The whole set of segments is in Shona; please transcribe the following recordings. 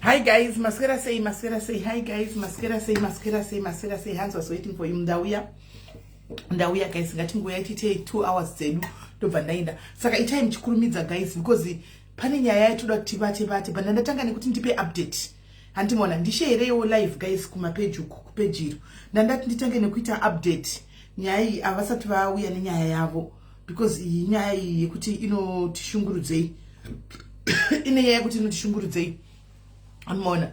Hi guys, maswera sei, maswera sei. Hi guys, maswera sei, maswera sei, maswera sei. Hans was waiting for you. Ndauya. Ndauya guys, ngatingoya tiite 2 hours dzedu ndobva ndaenda. Saka itai muchikurumidza guys because pane nyaya yatoda kuti tibate bate. But ndatanga nekuti ndipe update. Handimona ndisherewo live guys kumapeji uku kupeji iro. Ndandati nditange nekuita update. Nyaya iyi avasati vauya nenyaya yavo because iyi nyaya iyi yekuti inotishungurudzei. Ine nyaya yekuti inotishungurudzei. Andimona.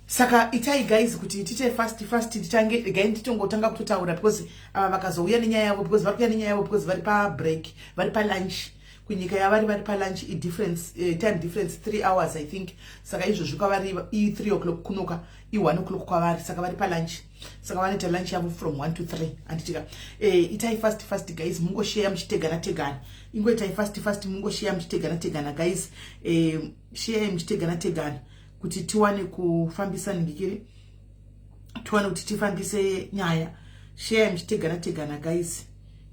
Saka itai guys kuti tiite fast fast titange regai nditongotanga kutotaura because ava vakazouya nenyaya yavo because vari kuuya nenyaya yavo because vari pabreak, vari palunch kunyika yavari, vari palunch i difference time difference 3 hours I think. Saka izvozvi kwavari i3 o'clock, kunoka i1 o'clock kwavari, saka vari palunch, saka vanoita lunch yavo from 1 to 3, handitika? Itai fast fast guys, mungosheya muchitegana tegana. Ingoitai fast fast, mungosheya muchitegana tegana guys. Sheyai muchitegana tegana kuti tiwane kufambisa ningikiri, tiwane kuti tifambise nyaya. Sheyai muchitegana tegana guys,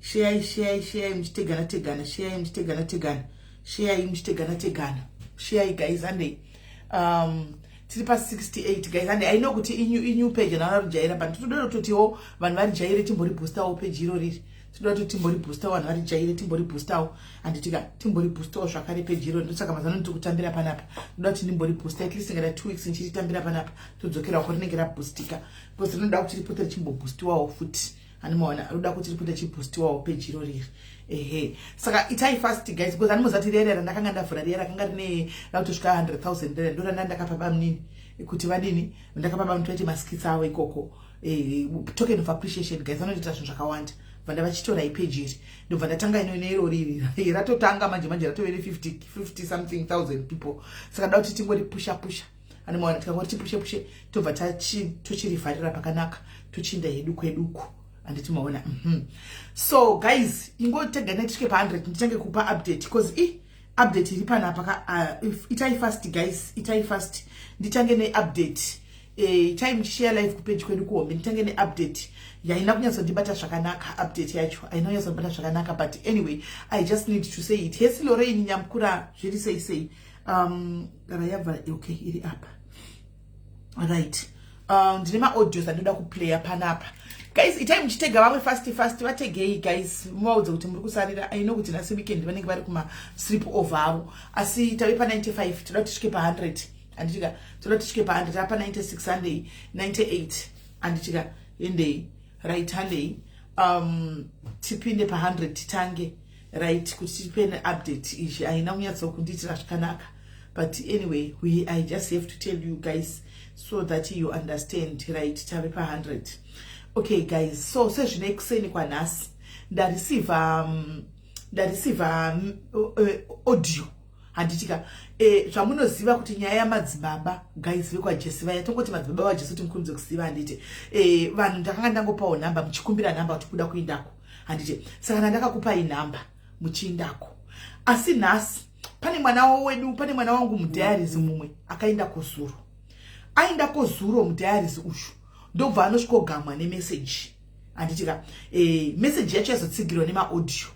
sheyai, sheyai, sheyai muchitegana tegana, sheyai muchitegana tegana, sheyai muchitegana tegana, sheyai guys. Handei, tiri pa68 guys. And I know kuti inew page navarijaira, but totoda kutotiwo vanhu varijaire, timboriboostawo page iro riri. Toda kuti timboriboostawo, vanhu varijaire, timboriboostawo, handitika? Timboriboostawo zvakare page iro. Ndosaka mazano ndiri kutambira panapa, ndoda kuti ndimboriboosta at least ngada 2 weeks ndichitambira panapa, todzokera ko rinenge raboostika because rinoda kuti ripote richimboboostiwawo futi, handimaona? Roda kuti ripote richiboostiwawo page iro riri, ehe. Saka itai fast guys because handimozati rere randakanga ndavhura riya rakanga rine rakutosvika 100 000 rere, ndo randa ndakapa bamunini kuti vadini, ndakapa bamunini vaite maskits avo ikoko, token of appreciation guys. Vanotoita zvinhu zvakawanda. Bva ndavachitora ipeji iri, ndobva ndatanga ino neiro riri ratotanga manje manje ratove ne50 50 something thousand people. Saka da kuti tingori pusha pusha, animaona? Tikangori tipushe pushe, tobva tochirivharira pakanaka, tochiinda hedu kweduku, handiti maona? So guys, ingotegana tisvike pa100, nditange kupa update because i update iri panapa ka. Itai fast guys, itai fast, nditange neupdate. Itai muchishare live kupage kwedu kuhombe. Nditange neupdate yaina kunyatsondibata zvakanaka. Update yacho haina kunyatsondibata zvakanaka, but anyway, I just need to say it. Hesi Lorraine Nyamukura, zviri sei sei? Rayabva, okay, iri apa, right. Ndine maaudios andinoda kuplaya panapa guys. Itai muchitega vamwe fast fast, vategei guys, muvaudze kuti muri kusarira. I know kuti nhasi weekend vanenge vari kumasleep over avo, asi tave pa95, toda kuti tisvike pa100, handitika? Toda kuti tisvike pa100. Apa 96, handei, 98, handitika? Endei, right, handei, tipinde pa100, titange, right, kuti tipe neupdate. Izvi haina kunyatsokundiitira zvakanaka, but anyway, I just have to tell you guys so that you understand, right? Tave pa100. Okay guys, so sezvine kuseni kwanhasi ndareceiva audio, handitika? Zvamunoziva kuti nyaya yamadzibaba guys vekwaJesi vaya, tongoti madzibaba vaJesu kuti mukurumidze kuziva, handiti? Vanhu ndakanga ndangopawo nhamba, muchikumbira nhamba kuti kuda kuindako, handiti? Saka ndandakakupai nhamba muchiindako, asi nhasi pane mwana wedu, pane mwana wangu mudiaries mumwe akaenda kozuro, aenda kozuro mudiaries uyu, ndobva anosvikogamwa nemeseji, handitika? Meseji yacho yazotsigirwa nemaaudio.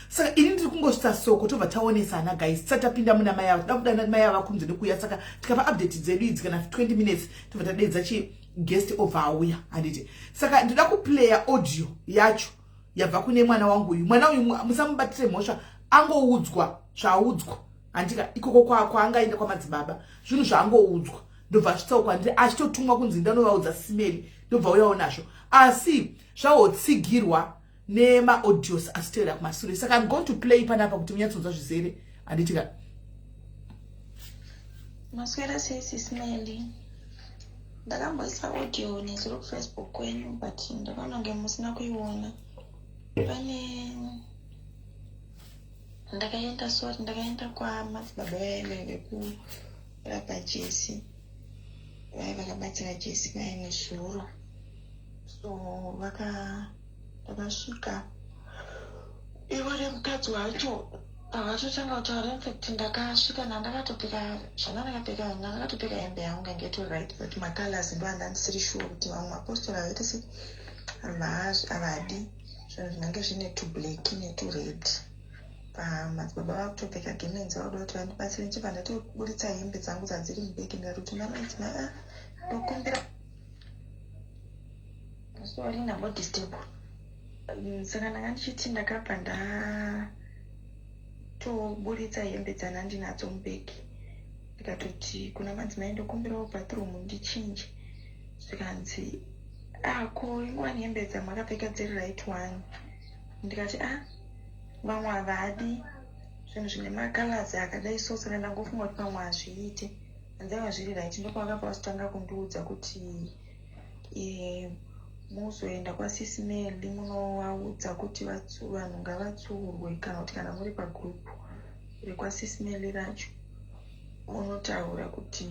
Saka ini ndiri kungosvitsa soko, tobva taonesana guys, tisati tapinda muna mai ava. Toda kuda mai ava kunze nekuuya, saka tikapa update dzedu idzi kana 20 minutes, tobva tadedza chiguest obva auya, handiti? Saka ndoda kuplaya audio yacho yabva kune mwana wangu uyu. Mwana uyu musamubatire mhosva, angoudzwa zvaaudzwa, handika? Ikoko kwaangaenda kwamadzibaba, zvinhu zvaangoudzwa, ndobva asvitsawo kwandiri achitotumwa kunzi ndanovaudza simeri, ndobva uyawo nazvo, asi zvahotsigirwa nemaaudios asitevera kumasure. Saka I'm going to play panapa kuti munyatsonzwa zvizere, handitika? Maswera sei, Sisimeli? Ndakamboisa audio nezuro kuFacebook kwenyu, but ndakaona kunge musina kuiona. Pane ndakaenda, sorry, ndakaenda kwamadzibaba vaive vekurapa Jesi, vaive vakabatsira Jesi vaye nezuro. So vaka ndakasvika ivo nemukadzi wacho pavatotanga kutaura. Infact ndakasvika nandakatopfeka zvandandakapfeka, ndandakatopfeka hembe yangu yange right, but macolors ndo andandisiri sure kuti vamwe mapostori avaita se havadi zvinhu zvinenge zvine tublack netured. Madzibaba vakutopfeka gemenzi, vakuda kuti vandibatsire. Ndichibva ndatoburitsa hembe dzangu dzadziri mubhegi, ndikatoti madzimai, a ndokumbira, sorry, ndambodisturb. Saka ndanga ndichiti ndakabva ndatoburitsa hembe dzandandinadzo mubhegi, ndikatoti kuna madzimai, ndokumbirawo bathroom ndichinje. Zvikanzi, ako ingwani hembe dzamakapfeka dziri right one. Ndikati, a vamwe havadi zvinhu zvine macolours akadai so, saka ndangofunga kuti pamwe hazviite. Hanzaiva zviri right. Ndopavakabva vazotanga kundiudza kuti muzoenda kwaSisi Meli, munovaudza kuti vanhu ngavatsurwe, kana kuti kana muri pagroup rekwaSisi Meli racho, munotaura kuti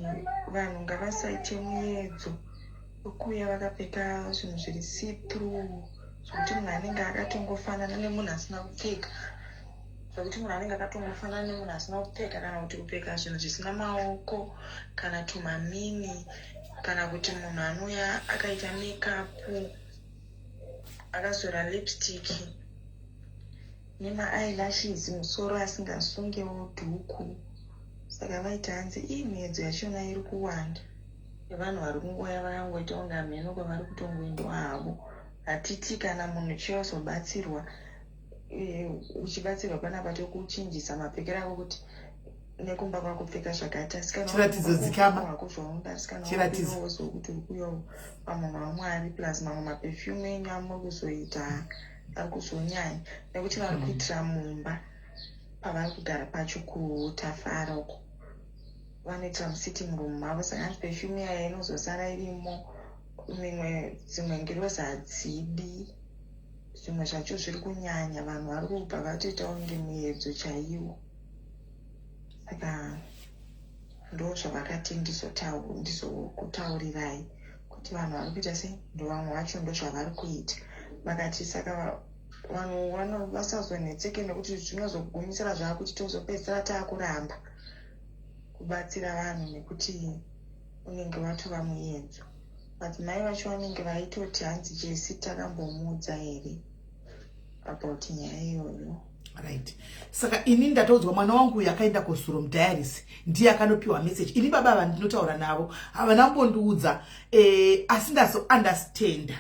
vanhu ngavasaite muedzo wekuuya vakapfeka zvinhu zviri see through, zvokuti munhu anenge akatongofanana nemunhu asina kupfeka, zvokuti munhu anenge akatongofanana nemunhu asina kupfeka, kana kuti kupfeka zvinhu zvisina maoko kana tumamini, kana kuti munhu anouya akaita makeup, akazora lipstick nemaeyelashes, musoro asingasungewo dhuku. Saka vaiti hanzi ii miedzo yachona iri kuwanda yevanhu vari kungoya vakangoita kunge hamheno kwavari kutongoendwa havo. Hatiti kana munhu chiyozobatsirwa, uchibatsirwa panapa tokuchinjisa mapfekero ako kuti nekumba kwakupfeka zvakati, asi kana Chiratidzo dzikama. wako zvaunoda, asi kana Chiratidzo. wakuyozokuti uri kuyawo pamunhu waMwari, plus mamwe maperfume enyu amuri kuzoita ari kuzonyanya nekuti vari kuitira mumba pavari kugara pacho kuTafara uko, vanoitira musitting room mavo. Saka hanzi perfume yaya inozosara irimo, mimwe dzimwe ngirozi hadzidi. Zvimwe zvacho zviri kunyanya, vanhu vari kubva vatoita kunge muedzo chaiwo. Saka ndo zvavakati ndizokutaurirai kuti vanhu vari kuita sei, ndo vamwe vacho ndo zvavari kuita. Vakati saka vanhu vasazonetseke nekuti zvinozogumisira zvaakuti tozopedzisira taakuramba kubatsira vanhu nekuti unenge watova muedzo. Madzimai vacho vanenge vaitoti hanzi Jesi takambomuudza here about nyaya iyoyo? Right, saka ini ndatoudzwa mwana wangu uyu akaenda kuzuro mudialysis, ndiye akanopiwa message. Ini baba ava ndinotaura navo, havana kumbondiudza, asi ndazounderstanda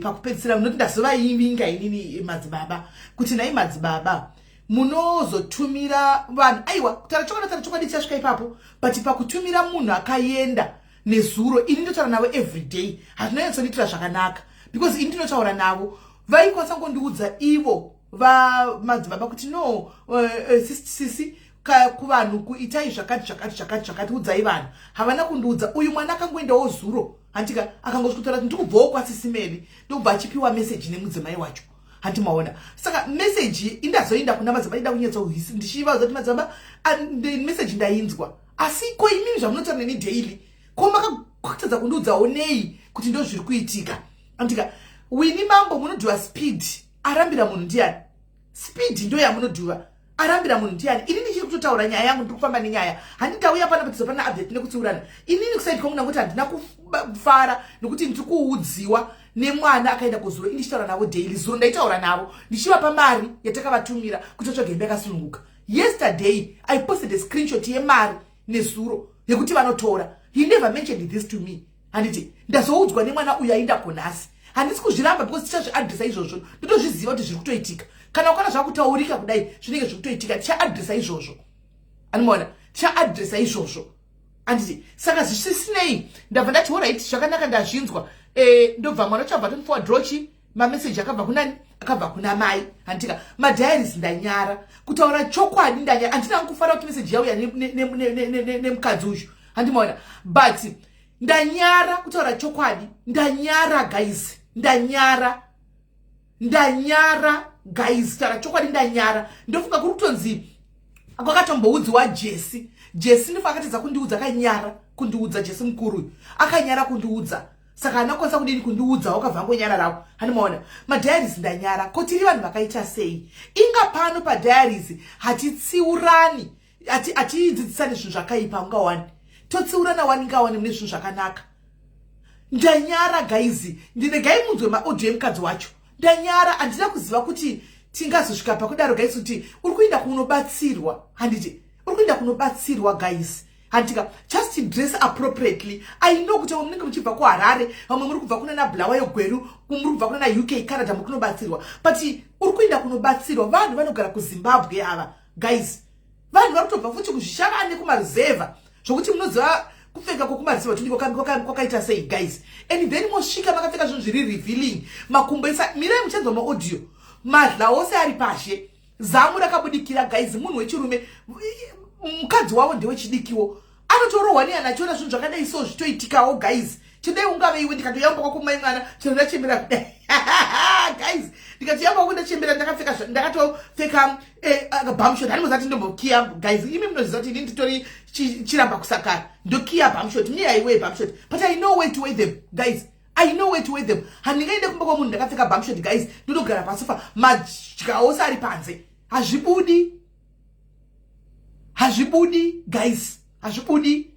pakupedzisira noti ndazovaivinga inini madzibaba kuti nhai madzibaba, munozotumira vanhu. Aiwa, kutaura chokwadi, taura chokwadi, tichasvika ipapo, but pakutumira munhu akaenda nezuro, ini ndotaura navo every day, hazvinonyatsondiitira zvakanaka because ini ndinotaura navo, vaikwanisa kungondiudza ivo vamadzibaba kuti no, sisi, kuvanhu kuitai zvakati zvakati zvakati zvakati, udzai vanhu. Havana kundiudza. Uyu mwana akangoendawo zuro, handika, akangosvikotaura kuti ndikubvawo kwaSisi Meli, ndokubva achipiwa meseji nemudzimai wacho, handimaona. Saka meseji indazoenda kuna madzibaba, ida kunyatsohisi ndichivaudza kuti madzibaba, meseji ndainzwa, asi ko imimi zvamunotaura neni daily, ko makatadza kundiudzawo nei kuti ndo zviri kuitika? Andika wini mambo munodhuva speed, arambira munhu ndiani? Speed ndo yamunodhuva, arambira munhu ndiani? Ini ndichiri kutotaura nyaya yangu, ndiri kufamba nenyaya. Handitauya pana patizo pana update nekutsiurana. Inini kuside kwangu nangoti handina kufara nekuti ndiri kuudziwa nemwana akaenda kuzuro. Ini ndichitaura navo daily, zuro ndaitaura navo ndichivapa mari yatakavatumira kuti vatsvage hembe yakasununguka. Yesterday I posted a screenshot yemari nezuro yekuti vanotora. He never mentioned this to me, handiti? Ndazoudzwa nemwana uyu aenda konhasi. Handisi kuzviramba because tichazviaddressa izvozvo, ndotozviziva kuti zviri kutoitika. Kana ukana zvakutaurika kudai, zvinenge zviri kutoitika, tichaaddressa izvozvo, animaona, tichaaddressa izvozvo, handiti? Saka zvisisinei, ndabva ndati alright, zvakanaka, ndazvinzwa. Ndobva mwana uchabva tonforward mameseji akabva kunani, akabva kuna mai, handika? Madiaries, ndanyara kutaura chokwadi, ndanyara. Handina kufara kuti meseji yauya nemukadzi uyu, handimaona, but ndanyara kutaura chokwadi, ndanyara guys, ndanyara, ndanyara guys, taura chokwadi, ndanyara. Ndofunga kuri kutonzi kwakatomboudziwa Jesi. Jesi ndofa akatadza kundiudza, akanyara kundiudza. Jesi mukuru uyu akanyara kundiudza, saka haana kukwanisa kudini kundiudza, wakabva angonyararawo, handimaona. Madiaries, ndanyara. Ko tiri vanhu vakaita sei? Inga pano padiaries hatitsiurani, hatidzidzisani zvinhu zvakaipa, ungawani totsiurana wani, ngawani mune zvinhu zvakanaka. Ndanyara guys, ndiregai munzwe maaudio emukadzi wacho. Ndanyara, handina kuziva kuti. Tingazosvika pakudaro, guys, kuti uri kuenda kunobatsirwa, handiti? Uri kuenda kunobatsirwa, guys, handika? Just dress appropriately. I know kuti vamwe munenge muchibva kuHarare, vamwe muri kubva kuna naBulawayo, Gweru, muri kubva kuna naUK, Canada, muri kunobatsirwa, but uri kuenda kunobatsirwa. Vanhu vanogara kuZimbabwe ava, guys, vanhu vari kutobva futi kuzvishavane, kumaruzevha, zvokuti munoziva kupfeka kwokumaruzevha kuti kwakaita sei, guys. And then mosvika makapfeka zvinhu zviri revealing, makumbo esa. Mirai muchanzwa maaudio. Madla ose ari pashe, zamu rakabudikira, guys. Munhu wechirume, mukadzi wavo ndewechidikiwo, anotorohwa neana achiona zvinhu zvakadai. So zvitoitikawo, guys. Chidai ungave iwe, ndikatoyamba kwako, mai mwana, chero ndachembera kudai, guys, ndikatoyamba kwako ndachembera, ndakapfeka, ndakatopfeka bumshort, handimoziva kuti ndombokiya. Guys, imi munoziva kuti ini nditori chiramba kusakara, ndokiya bumshort. Me, I wear bumshort, but I know where to wear them, guys. I know where to wear them. Handingaende kumba kwamunhu ndakapfeka bumshort, guys, ndinogara pasofa, madya ose ari panze. Hazvibudi, hazvibudi, guys, hazvibudi.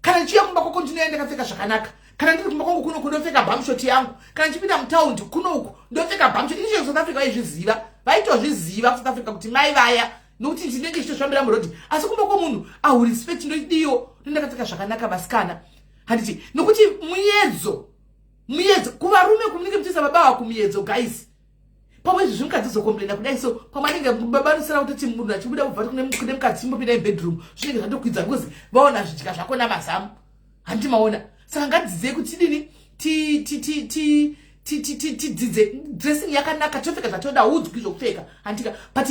Kana ndichiuya kumba kwako, ndinoya ndakapfeka zvakanaka. Kana ndiri kumba kwangu kunoku, ndopfeka bumshort yangu. Kana ndichipinda mutaundi kunoku, ndopfeka bumshort. Ini South Africa vaizviziva, vaitozviziva kuSouth Africa kuti mai vaya, nokuti ndinenge ndichitozvambira murodhi. Asi kumba kwomunhu ahurespect ndodiyo, ndondakapfeka zvakanaka, vasikana, handiti? Nokuti muedzo, muedzo kuvarume kumunenge muchiisa baba ava kumuedzo, guys. Pamwe izvi zvimukadzi zocomplaina kudai, so pamwe anenge baba anosara kutoti munhu achibuda kubva kune mukadzi, chimbopinda mubedroom, zvinenge zvatokwidza because vaona zvidya zvako namazamu, handiti? Maona? Saka ngadzidzei kuti tidini, tidzidze dressing yakanaka. Topfeka zvatoda, udzwi zvokupfeka, handika? But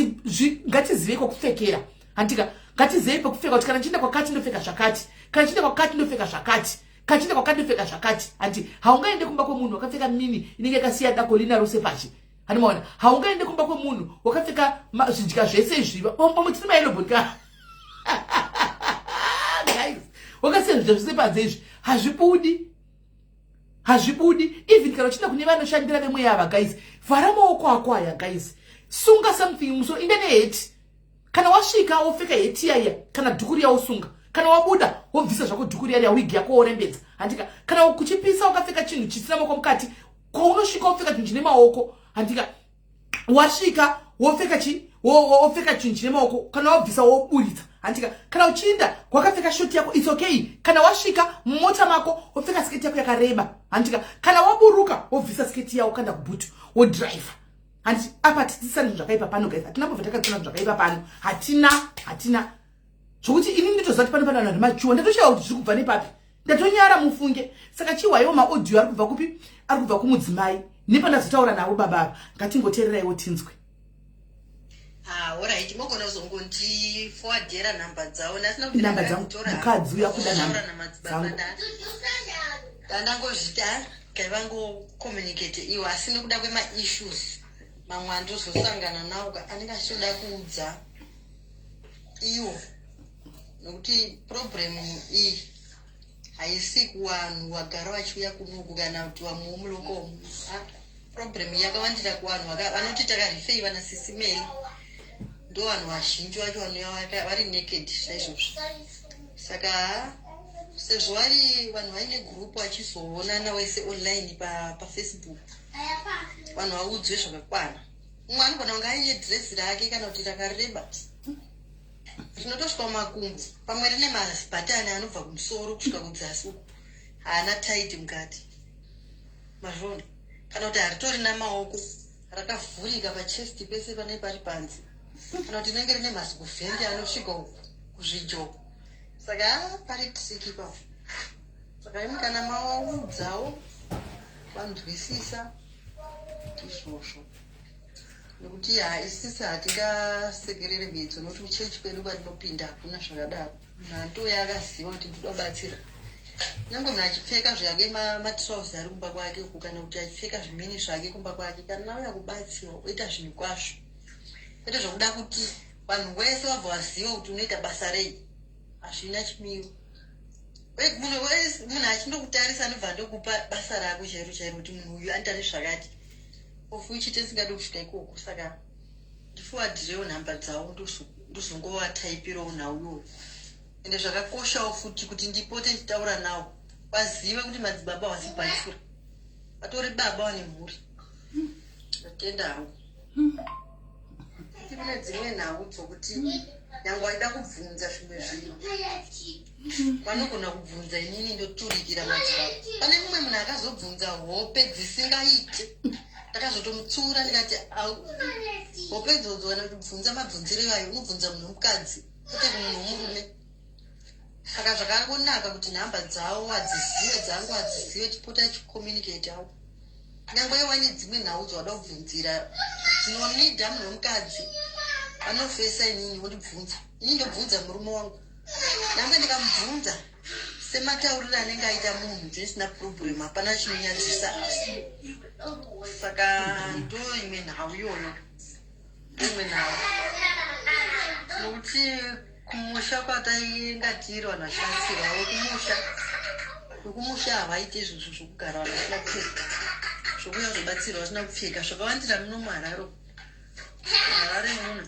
ngatizivei kwokupfekera, handika? Ngatizivei pekupfeka, kuti kana ndichienda kwakati ndopfeka zvakati, kana ndichienda kwakati ndopfeka zvakati, kana ndichienda kwakati ndopfeka zvakati, handi? Haungaende kumba kwemunhu wakapfeka mini inenge yakasiya dako rina rose pachi, handimaona? Haungaende kumba kwemunhu wakapfeka zvidya zvese izvi. Pamwe tine maelobodka, guys, wakasiya zvidya zvese panze izvi. Hazvibudi, hazvibudi. Even kana uchienda kune vanoshandira vemweya ava, guys, vhara maoko ako aya, guys. Sunga something musoro, inda neheti. Kana wasvika, wopfeka heti yaiya kana dhuku riya, wosunga. Kana wabuda, wobvisa zvako dhuku riya riya, wigi yako worembedza, handika? Kana kuchipisa, ukapfeka chinhu chisina maoko mukati. Kwaunosvika, wopfeka chinhu chine maoko, handika? Wasvika, wopfeka chi wopfeka chinhu chine maoko. Kana wabvisa, woburitsa, handika? Kana uchiinda wakapfeka short yako, it's okay. Kana wasvika mumota mako, wopfeka sketi yako yakareba, handika? Kana waburuka, wobvisa sketi yako, kanda kubhutu, wodhiraivha, handiti? Apa tidzidzisani zvinhu zvakaipa pano, guys? Hatina mbobva takadzidzana zvinhu zvakaipa pano, hatina, hatina. Zvokuti ini nditoziva kuti pano pana vanhu machuwa. Ndatoshayiwa kuti zviri kubva nepapi, ndatonyara, mufunge. Saka chiwaiwo maaudio ari kubva kupi? Ari kubva kumudzimai nepandazotaura navo baba ava. Ngatingoteereraiwo tinzwe. Ah, alright, mogona kuzongondiforwardera nhamba dzavo. Ndasina Namba dzangu, mukadzi uya kuda nhamba dzangu. Ndangozvita kaivangokommunicate iwo, asi nekuda kwemaissues mamwe andozosangana nawo, anenge achitoda kuudza iwo, nokuti problem iyi haisi kuvanhu vagara vachiuya kunoku kana kuti vamwewo mulokomu. Problem yakawandira kuvanhu vanoti takarifei vana sisimeli, ndo vanhu vazhinji vacho vanouya vari naked saizvozvo. Saka sezvo vari vanhu vaine group, vachizoonana wese online paFacebook, vanhu vaudzwe zvakakwana. Mumwe anogona kunge aine dhirezi rake kana kuti rakareba rinotosvika mumakumbo, pamwe rine mabhatani anobva kumusoro kusvika kudzasi uku, haana tight mukati, mazvona? Kana kuti haritorina maoko, rakavhurika pachest pese pane pari panze, kana kuti rinenge rine mazikuvhende anosvika uku kuzvijoko. Saka pari tricky ipapo. Saka imi kana mawaudzawo vanzwisisa izvozvo, nekuti ha, isisi hatingasekerere midzo, nokuti kuchechi kwedu kwatinopinda hakuna zvakadaro. Munhu anotouya akaziva kuti ndinoda kubatsira, nyange munhu achipfeka zvake matrausi ari kumba kwake uku, kana kuti achipfeka zvimini zvake kumba kwake, kana auya kubatsirwa, oita zvinhu kwazvo, kwete zvokuda kuti vanhu vese vabva vaziva kuti unoita basa rei. Hazvina chimiro. Munhu achindokutarisa anobva andokupa basa rako chairo chairo, kuti munhu uyu anoita nezvakati, of which tisingadi kusvika ikoko. Saka ndiforwardhirewo nhamba dzavo, ndozongovataipirawo nhau iyoyo. Ende zvakakoshawo futi kuti ndipote ndichitaura nawo, vazive kuti madzibaba havasi bhaisura, vatori baba vane mhuri. Ndatenda hangu. Nokuti kune dzimwe nhau dzokuti nyange waida kubvunza zvimwe zvinhu vanogona kubvunza inini ndoturikira madzibaba. Pane mumwe munhu akazobvunza hope dzisingaite, ndakazotomutsiura ndikati hope idzodzo kana kubvunza mabvunziro iwayo unobvunza munhu wemukadzi kwete kumunhu wemurume. Saka zvakangonaka kuti nhamba dzavo hadzizive, dzangu hadzizive, chipota chicommunicate avo. Nyange iwane dzimwe nhau dzawada kubvunzira dzinonida munhu wemukadzi, anofesa inini wondibvunza, ini ndobvunza murume wangu. Nyange ndikamubvunza sematauriro anenge aita munhu, zvisina problem, hapana chinonyadzisa. Saka ndo imwe nhau iyoyo, imwe nhau nokuti kumusha kwatainga tiri vanhu vachibatsirwa vekumusha, vekumusha havaiti izvozvo zvokugara vanhu vasina kupfeka, zvokuuya kuzobatsirwa vasina kupfeka. Zvakawandira muno muHarare, Harare muno,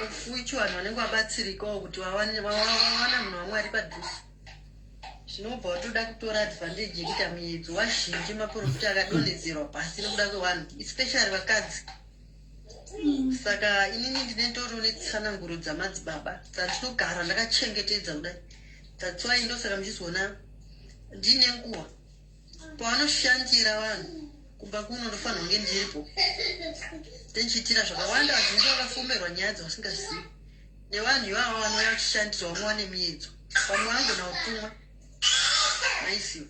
ofuichi vanhu vanenge vabatsirikawo kuti vawana munhu waMwari padhuze, zvinobva watoda kutora advantage yekuita muedzo. Wazhinji maprofita akadonhedzerwa pasi nekuda kwevanhu, especially vakadzi. Saka inini ndine ndoriwo netsananguro dzamadzibaba dzandinogara ndakachengetedza kudai. That's why ndosaka muchizoona ndiine nguva pavanoshandira vanhu kumba kuno, ndofanirwa kunge ndiripo ndichiitira zvakawanda. Vazhinji vakafomerwa nyaya dzavasingazivi nevanhu ivava vanouya vachishandirwa, vamwe vane miedzo, vamwe vanogona kutumwa maiziva.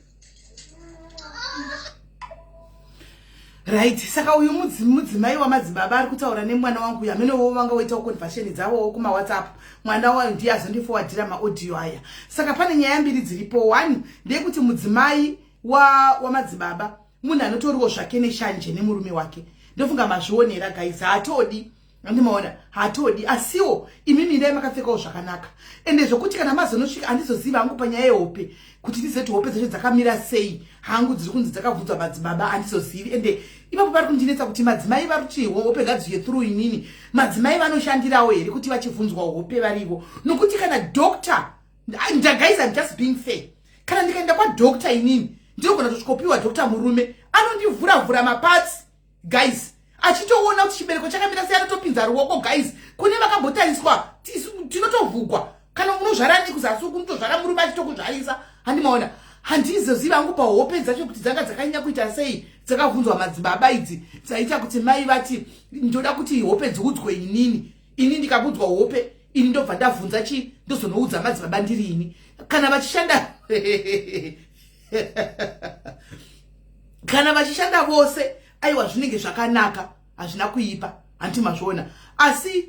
Right, saka uyu mudzimai wamadzibaba ari kutaura nemwana wangu uyu, amenewo vanga woitawo conversion dzavowo kumaWhatsApp. Mwana wayo ndiye azondifowadhira maaudio aya. Saka pane nyaya mbiri dziripo. One ndeyekuti mudzimai wamadzibaba wa munhu anotoriwo zvake neshanje nemurume wake. Ndofunga mazvionera guys, haatodi, andimaona, hatodi. Asiwo imimi ndai makapfekawo zvakanaka, ende zvokuti kana mazonosvika, handizoziva hangu panyaya yehope kuti ndizoti hope dzacho dzakamira sei hangu dziri kunzi dzakabvunzwa madzibaba, handizozivi. Ende ipapo pari kundinetsa kuti madzimai vari kuti hope ngadziuye through inini. Madzimai vanoshandirawo here kuti vachibvunzwa hope varivo? Nokuti kana doctor, guys, I'm just being fair, kana ndikaenda kwadoctor inini ndinogona kutosvikopiwa doctor murume anondivhura-vhura maparts guys, achitoona kuti chibereko chakamira sei, anotopinza ruoko. Guys, kune vakambotariswa, tinotovhugwa. Kana unozvara nekuzasi uku, unotozvara murume achitokuzvarisa, handimaona. Handizoziva hangu pahope dzacho kuti dzanga dzakanyanya kuita sei dzakabvunzwa madzibaba idzi dzaita kuti mai vati ndoda kuti hope dziudzwe inini. Ini ndikabudzwa hope ini ndobva ndabvunza chi, ndozonoudza madzibaba ndiri ini. Kana vachishanda vose, aiwa, zvinenge zvakanaka, hazvina kuipa, handiti mazviona? Asi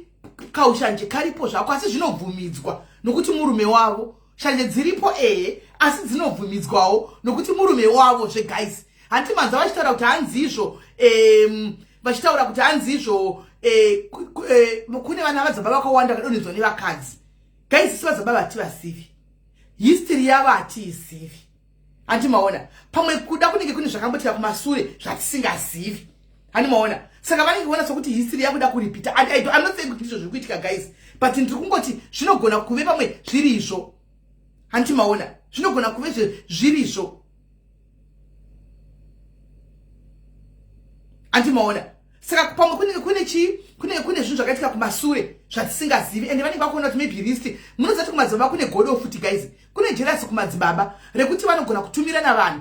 kaushanje karipo zvako, asi zvinobvumidzwa nokuti murume wavo. Shanje dziripo ehe, asi dzinobvumidzwawo nokuti murume wavo zveguys. Handiti manza vachitaura kuti hanzizvo, vachitaura kuti hanzizvo, kune vana vadzaba vakawanda vakadonhedzwa nevakadzi. Guys, isi vadzaba vativazivi, history yavo hatiizivi, handi maona? Pamwe kuda kunenge kune zvakambotika kumasure zvatisingazivi, handi maona? Saka vanenge kuona sokuti history yakuda kuripita. I'm not saying kuti ndizvo zviri kuitika guys, but ndiri kungoti zvinogona kuve pamwe zviri izvo, handi maona? Zvinogona kuve zviri izvo, handi maona? Saka pamwe kunenge kune chii, kunenge kune zvinhu zvakaitika kumasure zvatisingazivi, ende vanenge vakuona kuti maybe risk. Munoziva kuti kumadzibaba kune godo futi guys, kune jealousy kumadzibaba rekuti vanogona kutumirana vanhu.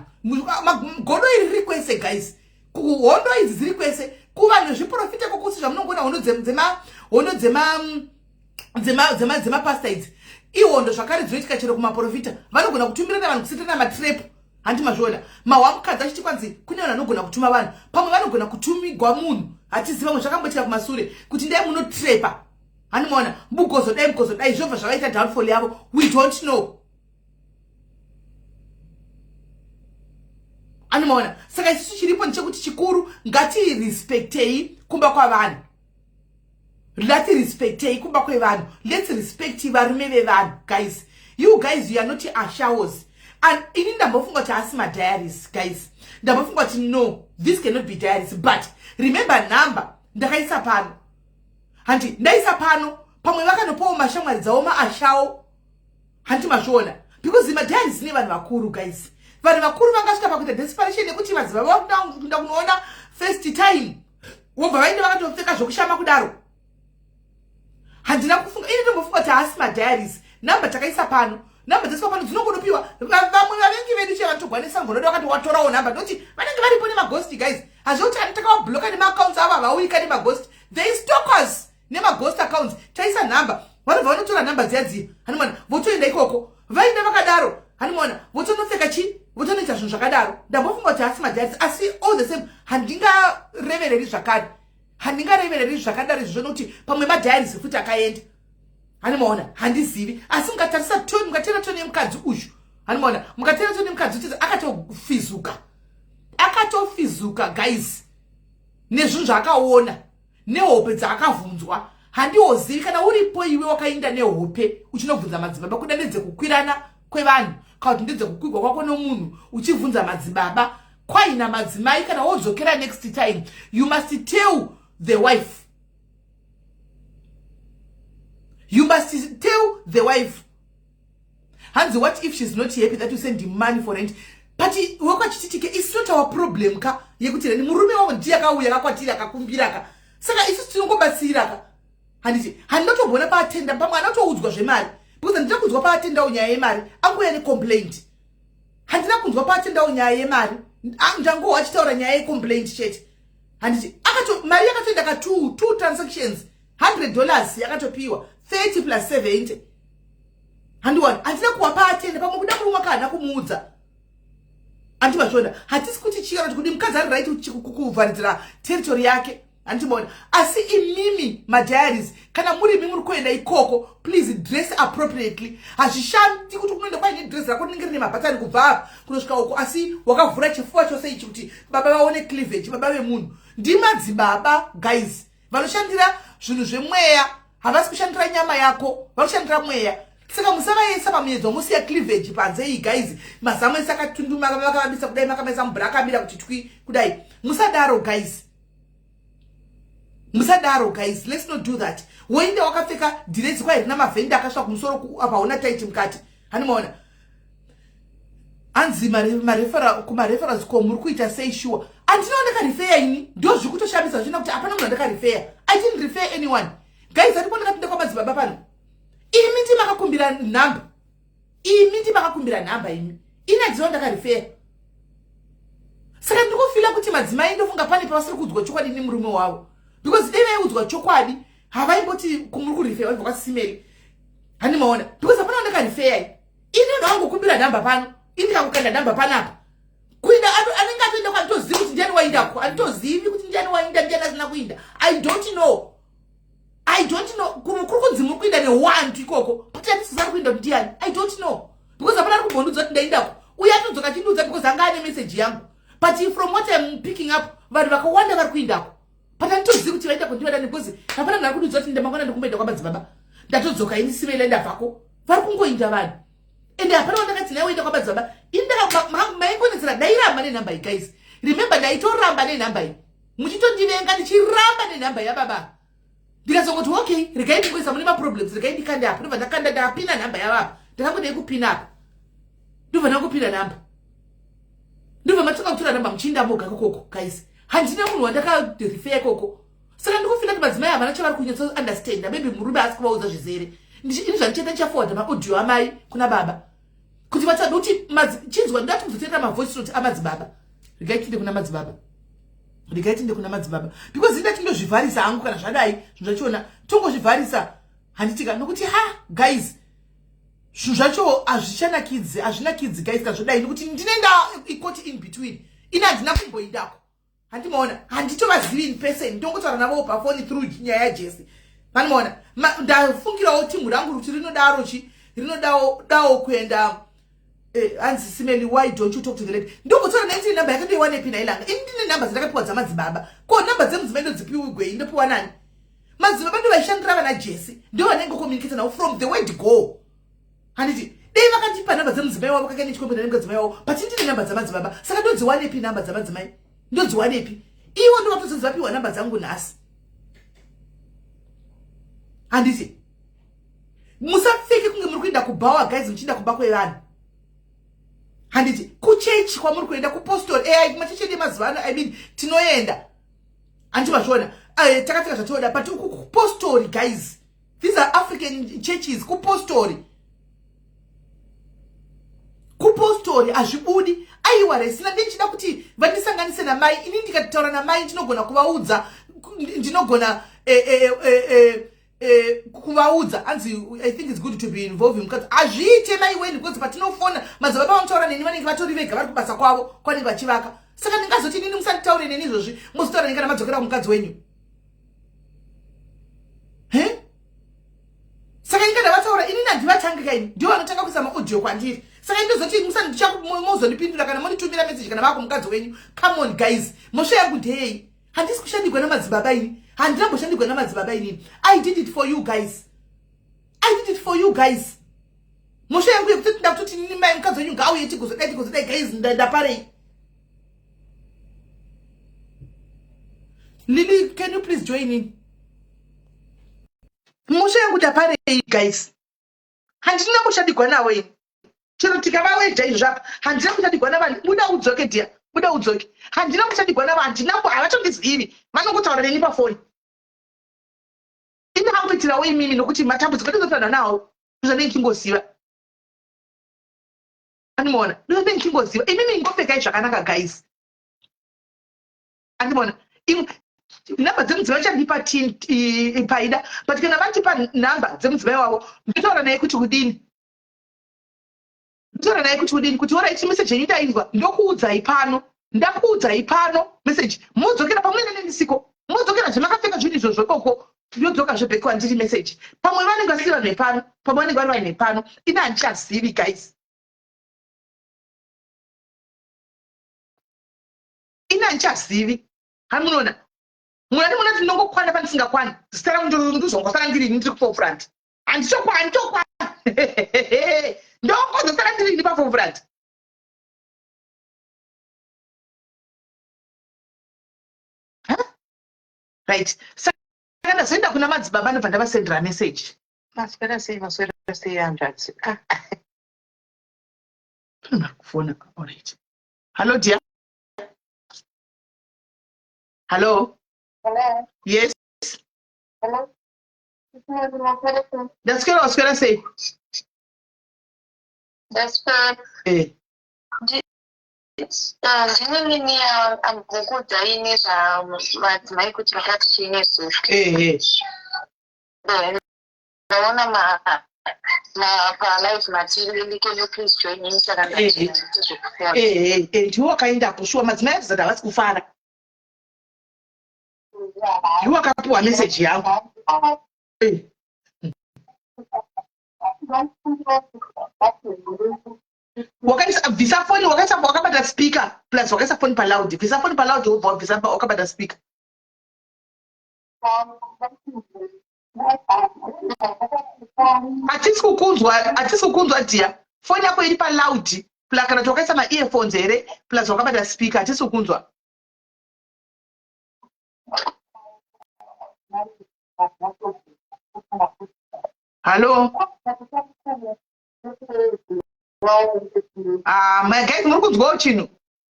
Godo iri riri kwese guys, hondo idzi dziri kwese kuvanhu vezviprofita kokusi zvamunongoona hondo dzemapasta idzi ihondo zvakare dzinoitika chero kumaprofita. Vanogona kutumirana vanhu, kusetirana matrap, handi mazviona? Mahwamukadzi achiti kwanzi kune vanhu vanogona kutuma vanhu, pamwe vanogona kutumigwa munhu, hatizivi. Vamwe zvakamboitika kumasure kuti ndai munotrepa, handimaona? Mugozodai, mugozodai, zvobva zvavaita downfall yavo. We don't know, andimaona? Saka isusu chiripo ndechekuti chikuru ngatirespectei kumba kwavanhu, ngatirespectei kumba kwevanhu. Let's respect varume vevanhu guys. You guys, you are not ashaos. And ini ndambofunga kuti haasi madiaries guys, ndambofunga kuti no, this cannot be diaries, but remember number ndakaisa pano, handi ndaisa pano? Pamwe vakanopawo mashamwari dzavo maashawo, handi mazviona? Because madiaries nevanhu vakuru guys, vanhu vakuru vangasvika pakuita desperation nekuti madzibaba vakuda kunoona first time, wobva vaende vakatopfeka zvokushama kudaro. Handina kufunga ini, ndombofunga kuti haasi madiaries. Namba takaisa pano, namba dzeswa pano dzinongonopiwa vamwe vavengi vedu che vanotogwanisa ngonoda vakati watorawo namba, ndoti vanenge varipo nemaghost. Guys, hazvikuti ani takavabloka nemaaccounts avo, havauyika nemaghost. They stalk us nemaghost accounts. Taisa nhamba, vanobva vanotora nhamba dziya dziya, hanimona, votoenda ikoko. Vaenda vakadaro, hanimona, votonopfeka chi, votonoita zvinhu zvakadaro. Ndambofunga kuti haasi madiaries, asi all the same handingarevereri zvakare, handingarevereri zvakadaro izvozvo, nokuti pamwe madiaries futi akaenda, hanimaona, handizivi. Asi mukatarisa tone, mukateera tone yemukadzi uyu, hanimaona, mukateera tone yemukadzi uyu, akatofizuka, akatofizuka guys, nezvinhu zvaakaona nehope dzaakavhunzwa. Handiwozivi kana uripo iwe wakainda nehope uchinobvunza madzibaba, kuda ndedzekukwirana kwevanhu kana kuti ndedzekukwigwa kwako nomunhu uchibvunza madzibaba kwaina madzimai. Kana wodzokera next time, you must tell the wife, you must tell the wife. Hanzi, what if she's not happy that you send him money for rent? But wekwachititike, it's not our problem ka yekuti reni murume wavo ndiye akauya akakwatiri akakumbira ka, saka isusu tinongobatsira ka, handiti? Handinotombona paatenda, pamwe anotoudzwa zvemari, because handina kunzwa paatendawo nyaya yemari, angouya necomplaint. Handina kunzwa paatendawo nyaya yemari, ndangohwa achitaura nyaya yecomplaint chete, handiti? Akato mari yakatoenda ka two transactions, $100 yakatopiwa, 30 plus 70, handiwani. Handina kuwa paatenda, pamwe kuda murume wake haana kumuudza, handivazviona. Hatisi kuti chii kana kuti kudi, mukadzi ari right kuvharidzira territory yake, handimaona. Asi imimi madiaries, kana muri imi muri kuenda ikoko, please dress appropriately. Hazvishandi kuti kunoenda kwaine dress rako rinenge rine mabhatani kubva apa kunosvika uko, asi wakavhura chifuva chose ichi kuti baba vaone cleavage. Baba vemunhu ndimadzibaba guys, vanoshandira zvinhu zvemweya, havasi kushandira nyama yako, vari kushandira mweya. Saka musavaisa pamuedzo, musiya cleavage panze iyi guys, mazamu ese akatunduma, vakavabisa kudai, makamaisa mubra akamira kuti twi kudai. Musadaro guys, musadaro guys, let's not do that. Woenda wakapfeka dhirezi kwai rina mavhenda akasvika kumusoro apa, hauna taiti mukati, hanimaona. Hanzi kumareference ko muri kuita sei? Sure, handina ndakarefer ini, ndo zviri kutoshamisa zvina kuti hapana munhu andakarefer. I didn't refer anyone guys. Andiko ndakapinda kwamadzibaba pano, imi ndi makakumbira nhamba, imi ndi makakumbira nhamba imi, ini handiziva ndakarefer. Saka ndiri kufeela kuti madzimai, ndofunga pane pavasiri kuudzwa chokwadi nemurume wavo, because dai vaiudzwa chokwadi havaimboti kumuri kurefer vaibva kwasimeri, handimaona, because hapana ndakarefer ini. Vanhu vangokumbira nhamba pano, ini ndikakukanda nhamba panapa, kuinda anenge atoenda, handitozivi kuti ndiani waindako, handitozivi kuti ndiani wainda, ndiani asina kuinda. I don't know, I don't know. Kuri kunzi muri kuinda newantu ikoko, but handisisari kuinda kuti ndiani, I don't know, because hapana ari kumbondiudza kuti ndaindako. Uye atodzoka achindiudza because anga ane meseji yangu. But from what I'm picking up, vanhu vakawanda vari kuindako, but handitozivi kuti vaindako ndivadani, because hapana munhu ari kundiudza kuti ndamangwana ndikumboenda kwamadzibaba, ndatodzoka ini simele ndabvako. Vari kungoinda vanhu, ende hapana wandakati naye woenda kwamadzibaba. Maingonetsera dairamba nenhamba iyi guys. Remember, ndaitoramba nenhamba iyi, muchitondivenga ndichiramba nenhamba yababa. Ndikazongoti okay, regai ndingoisa, mune maproblems, regai ndikande apa. Ndobva ndakanda, ndakapina nhamba yavapa, ndakangodai kupina apa, ndobva ndangopina nhamba, ndobva matanga kutora nhamba muchiinda moga kokoko. Guys, handina munhu wandakarefer ikoko. Saka ndikufeela kuti madzimai havana chavari kunyatso understanda. Maybe murume asi kuvaudza zvizere. Ini zvandichaita, ndichaforwarda maaudio amai kuna baba kuti vatsvage kuti chinzwa. Ndati muzoteerera mavoice note amadzibaba. Regai tiinde kuna madzibaba, regai tiinde kuna madzibaba, because indati ndozvivharisa hangu kana zvadai zvinhu zvachona, tongozvivharisa, handitika? Nokuti ha guys, zvinhu zvacho hazvichanakidzi, hazvinakidzi guys kana zvodai, nokuti ndinenda ikoti in between. Ini handina kumboindako, handimaona, handitovazivi in person, ndongotaura navo pafoni through nyaya yaJesi, vanomaona. Ndafungirawo timu rangu kuti rinodaro chi rinodawo kuenda. Hanzi simeli, why don't you talk to the lady? Ndongotaura naye, ndine namba yake, ndoiwanepi nailanga? Ini ndine namba dzandakapiwa dzamadzibaba, ko namba dzemudzimai ndodzipiwi gwei? Ndopiwa nani? Madzibaba ndo vaishandira vana Jesi, ndo vanenge communicate navo from the word go, handiti? Dei vakandipa namba dzemudzimai wavo kake nechikombe nemudzimai wavo, but ndine namba dzamadzibaba, saka ndodziwanepi namba dzamadzimai? Ndodziwanepi? Ivo ndo vatozonzi vapiwa namba dzangu nhasi, handiti? Musapfeke kunge muri kuenda kubhawa guys, muchienda kumba kwevanhu, handiti? Kuchechi kwamuri kuenda, kupostori ai, kumachechi edu emazuva ano, I mean, tinoenda, handiti? Mazviona, takapfeka zvatinoda, but uku kupostori guys. These are African churches, kupostori, kupostori hazvibudi. Aiwa, resina ndichida kuti vandisanganise namai. Ini ndikataura namai ndinogona kuvaudza, ndinogona kuvaudza. Hanzi, "I think it's good to be involving mukadzi." Hazviite, mai weni, because patinofona madzibaba vanotaura neni vanenge vatori vega, vari kubasa kwavo kwanenge vachivaka. Saka ndingazoti inini musanditaure neni izvozvi, mozotaura neni kana madzokera kumukadzi wenyu? He, saka ingada vataura, inini handivatangi kaini, ndivo vanotanga kuisa maaudio kwandiri. Saka indozoti mozondipindura kana monditumira message kana vako mukadzi wenyu? Come on, guys, mhosva yangu ndeyei? Handisi kushandigwa namadzibaba ini, handinamboshandigwa namadzibaba inini. I did it for you guys, I did it for you guys. Mhosva yangu yekuti ndakutoti nini mai mukadzi wenyu ngauye, tigozodai, tigozodai. Guys, ndaparei? Lily, can you please join in? Mhosva yangu ndaparei, guys? Handina kushandigwa navo ini. Chero tikavaweja izvapa, handina kushandigwa navanhu. Buda udzoke, dear, buda udzoke. Handina kushandigwa navo, handina, havatondizivi, vanongotaura neni pafoni. Ini hangoitirawo imimi nokuti matambudziko andinotaura nawo ndozvanenge ndichingoziva. Andimaona, ndozvanenge ndichingoziva. Imimi ingopfekai zvakanaka, guys. Andimaona, nhamba dzemudzimai chandipa paida, but kana vandipa nhamba dzemudzimai wavo, ndotaura naye kuti kudini, ndotaura naye kuti kudini, kuti alright, message yenyu ndainzwa, ndokuudzai pano, ndakuudzai pano message, modzokera pamwe nenendisiko, modzokera zvemakapfeka zvinhu izvozvo ikoko, yodzoka zveback kwandiri message. Pamwe vanenge vasiri vanhu vepano, pamwe vanenge vari vanhu vepano, ini handichazivi, guys, ini handichazivi. Hamunoona, munhu ati munoti ndinongokwana pandisingakwani, zita rangu ndozongosara ndirini, ndiri kuforefront, handichokwani, handichokwani, ndongozosara ndirini paforefront. Right, saka ndazoenda kuna madzibaba, ndobva ndavasendera message. Maswera sei, maswera sei, hanzvadzi? Ah. Pane kufona. Alright, hello dear, hello. Hello. Yes. Hello. Ndaswera, waswera sei? Ndaswera. Ndine nini ambokuudzai nezvamadzimai kuti vakati chii nezuro. Ehe. Ndaona palive matiri, "Can you please join in?" Saka ndati zvekufona. Ehe, ndiwo wakaendako shuwa. Madzimai atizati havasi kufara, ndiwo wakapiwa meseji yangu. Wakaisa, bvisa foni, wakaisa wakabata speaker, plus wakaisa foni paloud. Bvisa foni paloud, wobva wabvisa wakabata speaker. Hatisi kukunzwa, hatisi kukunzwa, dear. Foni yako iri paloud, plus kana kuti wakaisa maearphones here, plus wakabata speaker, hatisi kukunzwa. Hallo. Ah, my guys, muri kunzwawo chinhu?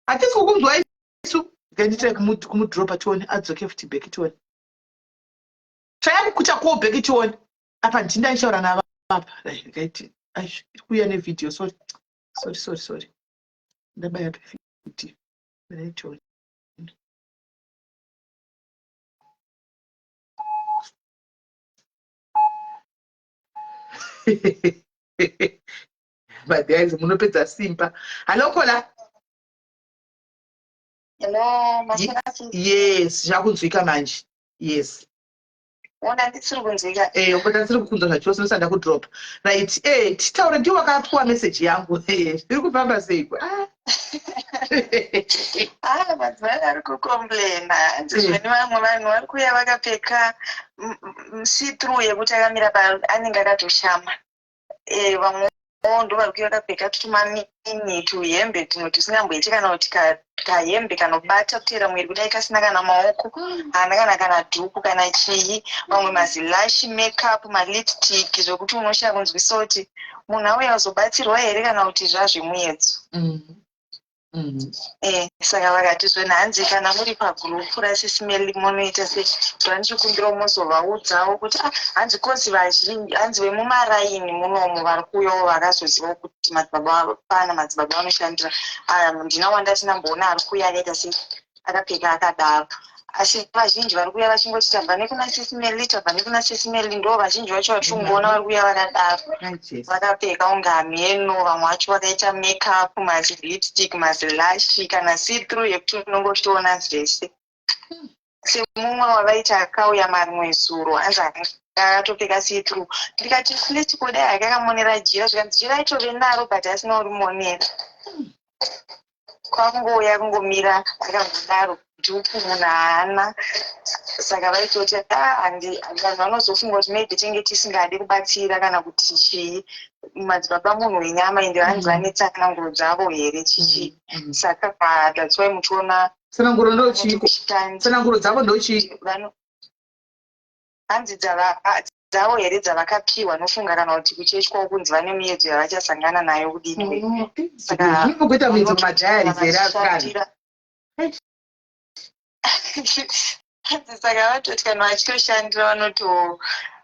Hatisi kukunzwa isu. Nganditrai kumudropa tione adzoke futi back, tione. Try kuita call back, tione. Apa ndinda ndichaura navo apa. Ngaiti iri kuuya nevideo. Sorry, sorry, sorry, sorry, ndabaya pavideo. Tione. But guys, munopedza simba. Hallo, caller. Hello, maswera? Yes, zvakunzwika manje, yes. Ona, ndisiri kunzwika. But ndisiri kukunzwa zvachose, ndosanda kudrop. Right, titaure, ndiwo wakapiwa message yangu. Zviri kufamba seiko? Ah. Ah, madzimai vari kucomplaina, hanzi zveni vamwe vanhu vari kuuya vakapfeka see through yekuti akamira pa anenge akatoshama. Vamwewo ndo vari kuuya vakapfeka tumamini tuhembe tumwe tusingamboiti kana kuti kahembe kanobata kuteera muviri kudai, kasina kana maoko, haana kana dhuku kana chii. Vamwe mazilash makeup, malipstick, zvokuti unoshaya kunzwisa kuti munhu auya kuzobatsirwa here kana kuti zvazvemuedzo. Saka vakati zvona, hanzi kana muri pagurupu raSisi Melly munoita sei? Zvandikumbira muzovaudzawo kuti, ah, hanzi kozi vazhinji, hanzi vemumaraini munomu vari kuuyawo vakazozivawo kuti madzibaba, pana madzibaba vanoshandira. Aya ndina wandati ndamboona ari kuuya akaita sei, akapfeka akadaro, asi vazhinji vari kuuya vachingoti tabva nekuna Sisi Melly, tabva nekuna Sisi Melly. Ndo vazhinji vacho vatiri kungoona vari kuuya vakadaro, vakapfeka kunge hameno. Vamwe vacho vakaita makeup, mazilipstick, mazilash, kana see through yekuti unonge uchitoona zvese. Semumwe wavaiti akauya marimwe zuro, hanzi akatopfeka see through. Ndikati at least kudai akakamonera jira. Zvikanzi jira aitove naro, but asina kurimonera, kwakungouya kungomira akangodaro dhuku, munhu haana. Saka vaitoti, "Ah, handi vanhu vanozofunga kuti maybe tinge tisingadi kubatsira kana kuti chii. Madzibaba munhu wenyama, ende vanzi vane tsananguro dzavo here, chichi." Saka that's why muchiona Tsananguro ndochiko? Tsananguro dzavo ndochii? Hanzi dzavo here dzavakapiwa, nofunga kana kuti kuchechi kwavo kunzi vane miedzo yavachasangana nayo kudini. Saka zvinombokuita muedzo mumadiaries here, asikana? Saka vatoti kana vachitoshandira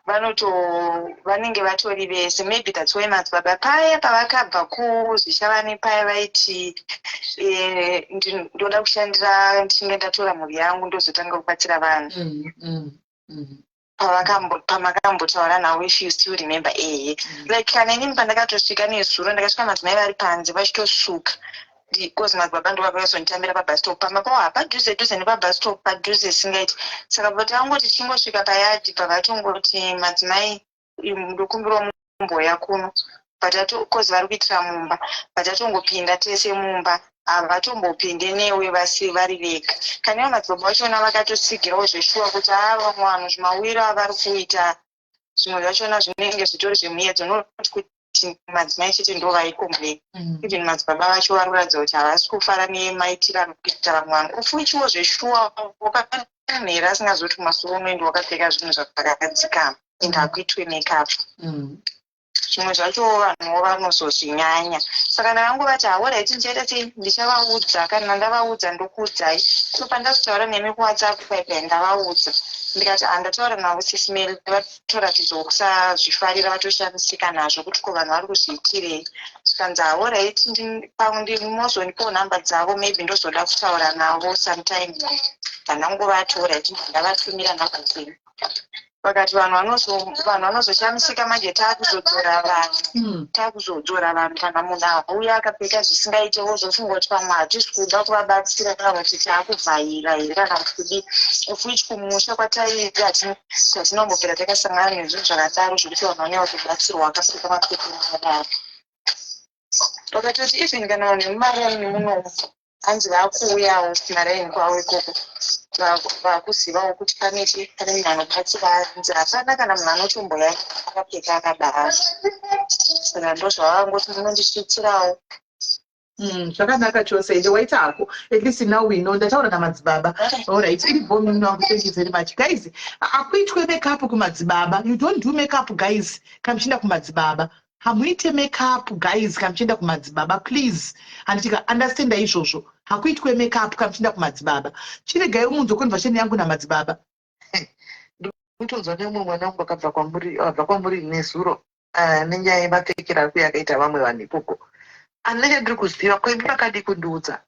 vanoto vanenge vatori vese. Maybe that's why madzibaba paya pavakabva kuzvishavane paya vaiti, "Ndoda kushandira, ndichinge ndatora mhuri yangu ndozotanga kubatsira vanhu." Pamakambotaura navo, if you still remember. Ehe, like kana inini pandakatosvika nezuro, ndakasvika madzimai vari panze vachitosuka, because madzibaba ndo vakazonditambira pabus stop. Pamba pavo hapadhuze dhuze nepabus stop, padhuze singaiti. Saka patangoti tichingosvika payadhi, pavatongoti, "Madzimai, ndokumbirawo mumboya kuno," cause vari kuitira mumba. Patatongopinda tese mumba, havatombopinde newe vasi vari vega. Kana ivo madzibaba vachona vakatotsigirawo zveshuwa kuti haa, vamwe vanhu zvimawiro avari kuita, zvimwe zvachona zvinenge zvitori zvemuedzo, not kuti madzimai chete ndo vaicomplain. Even madzibaba vacho vari kuratidza kuti havasi kufara nemaitiro ari kuita vamwe vanhu, of whichwo zveshuwa wakanhera asingazoti kumasoro unoenda wakapfeka zvinhu zvakadzikama and hakuitwe makeup. Zvimwe zvacho vanhuwo vanozozvinyanya. Saka ndakangovati, "Alright, ndichaita sei, ndichavaudza. Kana ndavaudza ndokuudzai." So pandazotaura nemi kuWhatsApp paipai, ndavaudza, ndikati handataura navo Sisi Melly, vatoratidzawo kusazvifarira, vatoshamisika nazvo kuti ko vanhu vari kuzviitirei. Zvikanzi, "Alright, mozondipawo nhamba dzavo, maybe ndozoda kutaura navo sometime." Ndandangova,ti alright, ndavatumira nhamba dzenyu. Vakati vanhu vanozoshamisika manje taakuzodzora vanhu, taakuzodzora vanhu. Kana munhu auya akapfeka zvisingaite, wozofunga kuti pamwe hatisi kuda kuvabatsira kana kuti taakuvhaira here kana kuti kudii, of which kumusha kwataiva hatinombobvira takasangana nezvinhu zvakadaro zvekuti vanhu vanouya kuzobatsirwa vakapfeka mapfekero akadaro. Vakatoti even kana vanhu vemumaraini munomu, hanzi vakuuyawo kumaraini kwavo ikoko, vakuzivawo kuti pane chi pane munhu anobatsira. Hanzi hapana kana munhu anotomboya akapfeka akadaro. Saka ndozvavangoti munondisvitsirawo. Zvakanaka chose, ende waita hako. At least now we know. Ndataura namadzibaba. Alright, iri bomi wangu. Thank you very much, guys. Hakuitwe makeup kumadzibaba. You don't do makeup, guys, kana muchienda kumadzibaba. Hamuite makeup, guys, kana muchienda kumadzibaba, please. Handitika understanda izvozvo? Hakuitwe makeup kana muchienda kumadzibaba. Chiregai munzwe conversation yangu namadzibaba. Ndikutonzwa neumwe mwana wangu akabva kwamuri, abva kwamuri nezuro, nenyaya yemapfekero ari kuyakaita vamwe vanhu ikoko. Andinenge ndiri kuziva kwemi makadii kundiudza?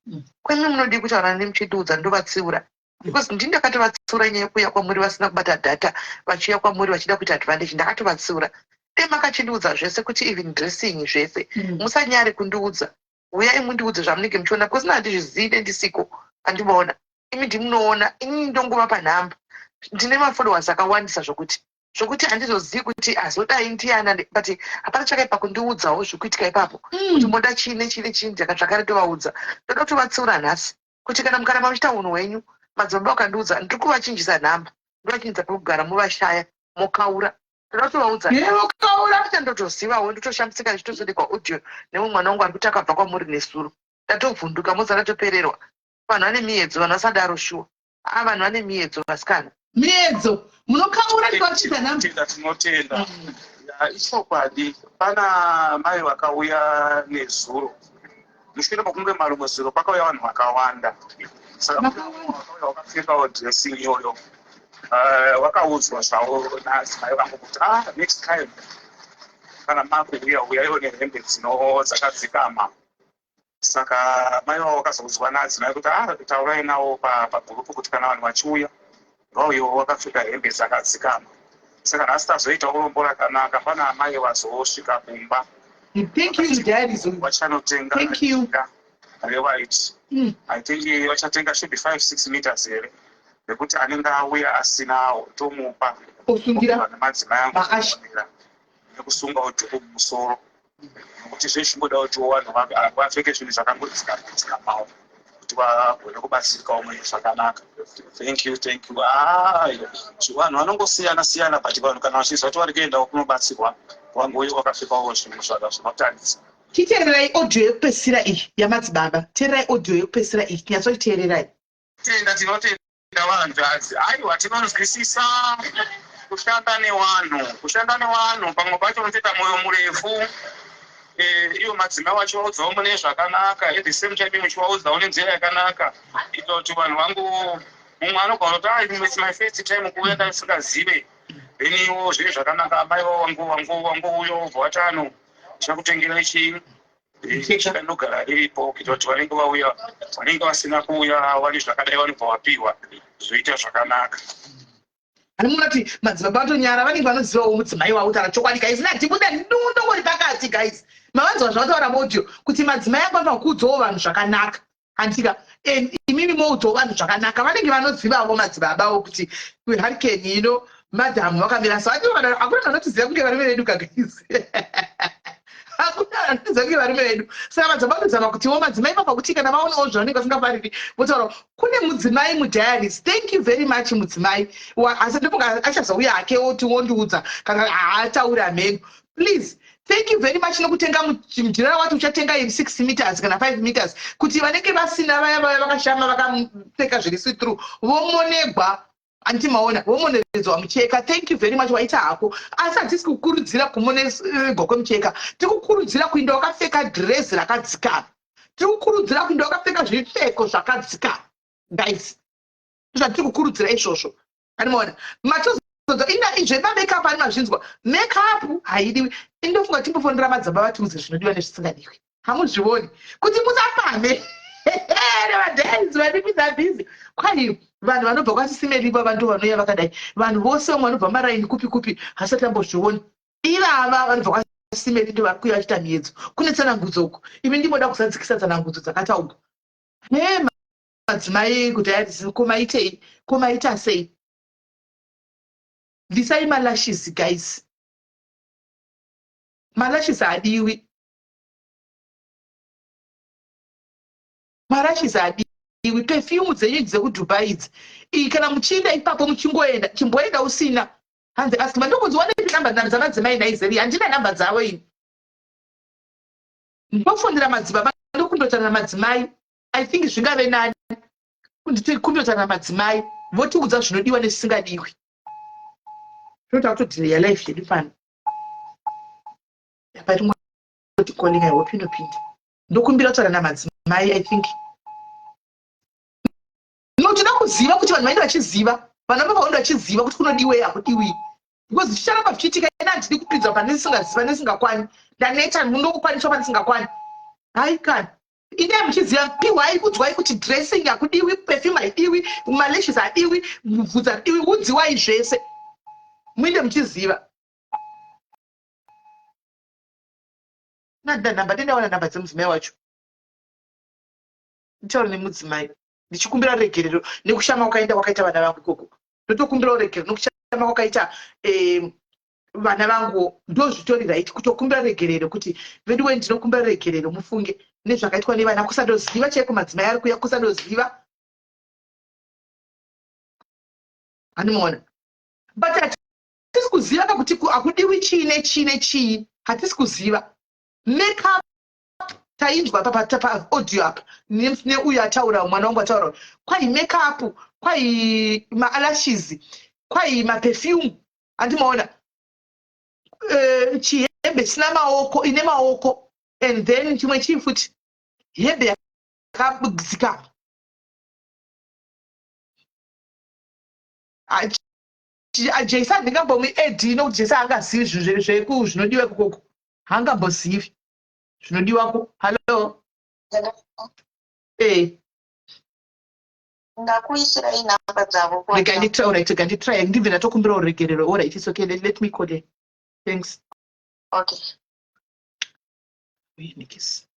Kwemi munodii kutaura neni muchindiudza, ndovatsiura? Because ndini ndakatovatsiura nyaya yekuuya kwamuri vasina kubata data, vachiuya kwamuri vachida kuita advantage. Ndakatovatsiura. Dai makachindiudza zvese, kuti even dressing zvese. Musanyare kundiudza. Uyai mundiudze zvamunenge muchiona, because ina handizvizivi, nendisiko andimaona. Imi ndimunoona, inini ndongova panhamba. Ndine mafollowers akawandisa zvokuti handizozivi kuti azodai ndiana, but hapana chakaipa kundiudzawo zvikuitika ipapo, kuti moda chii nechii nechii. Zvakare tovaudza. Ndoda kutovatsiura nhasi kuti kana mukaramba muchiita unhu hwenyu, madzibaba ukandiudza, ndiri kuvachinjisa nhamba, ndovachinjisa pekugara, muvashaya, mokaura. Ndoda kutovaudza. Mokaura. Ndotozivawo, ndotoshamisika ndichitosendekwa audio nemumwe mwana wangu ari kuti akabva kwamuri nesuro. Ndatovhunduka, moza ndatopererwa. Vanhu vane miedzo, vanhu vasadaro shuwa. A, vanhu vane miedzo, vasikana. Miedzo, munokaura, ndikavachisa nhamba. Tinotenda. Ichokwadi, pana mai vakauya nezuro. Mushure mekunge marimwe zuro pakauya vanhu vakawanda, saka vakauya vakapfekawo dressing iyoyo. Vakaudzwa zvavo naadzimai vangu kuti, ah, next time kana makuuya, uyaiwo nehembe dzino dzakadzikama. Saka mai vavo vakazoudzwa naadzimai kuti, ah, taurai navo pagurupu kuti kana vanhu vachiuya, vauyewo vakapfeka hembe dzakadzikama. Saka nhasi tazoita urombo rakanaka, pana amai vazosvika kumba. Thank you, diaries. Vachanotenga Thank you. rewhite. I think vachatenga, should be 5, 6 meters here, nekuti anenge auya asinawo tomupa. Osungira. Nemadzimai angu. Maashi. Nekusungawo dhuku mumusoro, nekuti zvezvingoda kutiwo vanhu vapfeke zvinhu zvakangodzikama-dzikamawo kuti vagone kubatsirikawo mune zvakanaka. Thank you, thank you. Ah, vanhu vanongosiyana siyana, but vanhu kana vachiziva kuti vari kuendawo kunobatsirwa, vangouya vakapfekawo zvinhu zvinotaridza. Chiteererai audio yekupedzisira iyi yamadzibaba. Teererai audio yekupedzisira iyi, nyatsoiteererai. Tenda, tinotenda vanzvadzi. Aiwa, tinonzwisisa kushanda nevanhu, kushanda nevanhu pamwe pacho unotoita mwoyo murefu. Ivo madzimai vachivaudzawo mune zvakanaka, at the same time muchivaudzawo nenzira yakanaka, ita kuti vanhu vangu, mumwe anogona kuti, ah, it's my first time kuuya, ndasingazive. Then iwo zviri zvakanaka, amai vavo vangouya, wobva vati, ano ndichakutengera chii, chinogara riripo, kuita kuti vanenge vauya, vanenge vasina kuuya vari zvakadai, vanobva vapiwa, zvoita zvakanaka. Anomuona kuti madzibaba vatonyara, vanenge vanozivawo mudzimai wavo. Taura chokwadi, guys, natibuda ndongori pakati, guys. Mavanzwa zvavataura muaudio kuti madzimai angu anofanira kuudzawo vanhu zvakanaka, handika? Imimi moudzawo vanhu zvakanaka. Vanenge vanozivavo madzibabavo kuti hurricane ino madhamu vakamira so. Hakuna vanotiziva kunge varume vedu kaguys, hakuna vanotiziva kunge varume vedu. Saka madzibaba vanozama kutiwo madzimai papa kuti kana vaonawo zvavanenge vasingafariri, votaura kune mudzimai mudiaries. Thank you very much, mudzimai. Asi ndofunga achazouya hake oti wondiudza kana haatauri hameno. Please, thank you very much nokutenga mujira wati uchatenga iri 6 meters kana 5 meters, kuti vanenge vasina vaya vaya vakashama, vakapfeka zviri see through, vomonegwa, handiti maona, vomoneredzwa mucheka. Thank you very much, waita hako. Asi hatisi kukurudzira kumonegwa kwemucheka. Tiri kukurudzira kuinda wakapfeka dhirezi rakadzikama. Tiri kukurudzira kuinda wakapfeka zvipfeko zvakadzikama, guys. Zvatiri kukurudzira izvozvo, animaona matozodzo ina zvemamakeup, ani mazvinzwa, makeup haidiwi. Indofunga timbofonera madzibaba vatiudze zvinodiwa nezvisingadiwi. Hamuzvioni kuti musapamhe nevadhaisi vanipinda busy? Kwai vanhu vanobva kwasisimeliva, vantu vanouya vakadai, vanhu vose vamwe vanobva maraini kupi kupi, hasati ambozvioni. Ivava vanobva kwasisimeli ndo vari kuuya vachiita miedzo. Kune tsanangudzo uku, imi ndimoda kuzadzikisa tsanangudzo dzakataurwa. He, madzimai kuti komaitei, komaita sei? Bvisai malashes, guys, malashes haadiwi, malashes haadiwi. Perfume dzenyu dzekuDubai idzi, iyi kana muchienda ipapo, muchingoenda, chimboenda usina. Hanzi ask mandokunziwanepi namba dzamadzimai naizeri? Handina namba dzavo ini. Ndofonera madzibaba, ndokundotaura madzimai. I think zvingave nani kundotaura madzimai, votiudza zvinodiwa nezvisingadiwi. Tinoda kutodhileya life yedu pano. Apa calling, I hope inopinda. Ndokumbira kutaura namadzimai. I think no, toda kuziva kuti vanhu vaende vachiziva, vanhu vamba vaende vachiziva kuti kunodiwei, hakudiwi, because zvicharamba zvichiitika. Ina handidi kupinzwa pane ndisingaziva, nesingakwani. Ndaneta ndokukwaniswa pandisingakkwani. Hai kana indai muchiziva, piwai, udzwai kuti dressing hakudiwi, perfume haidiwi, malashes hadiwi, mubvudzi hadiwi. Udziwai zvese, muinde muchiziva. Nanda namba, dendawana namba dzemudzimai wacho, nditaure nemudzimai ndichikumbira regerero nekushama kwakaenda kwakaita vana vangu ikoko. Ndotokumbirawo regerero nekushama kwakaita vana vangu. Ndozvitori right kutokumbira regerero kuti, veduwe, ndinokumbira regerero, mufunge nezvakaitwa nevana. Kusandoziva chaiko, madzimai ari kuya kusandoziva, handimaona. But hatisi kuziva kakuti hakudiwi chii nechii nechii, hatisi kuziva. Makeup tainzwa paaudio apa neuyo ataura, mwana wangu ataura, kwai makeup, kwai maeyelashes, kwai maperfume, handimaona, chihembe chisina maoko, ine maoko, and then chimwe chii futi? Hembe yakadzikama. Jesa handingambomuedhi nokuti Jesa haangazivi zvinhu zveku zvinodiwa ikokoko. Haangambozivi zvinodiwako. Hallo? Eh. Ndakuisirai namba dzavo. Rega nditry, alright, rega nditry. Ndibve ndatokumbirawo ruregerero. Alright, it's okay. Let me call her. Thanks. Okay. Uye nikisi.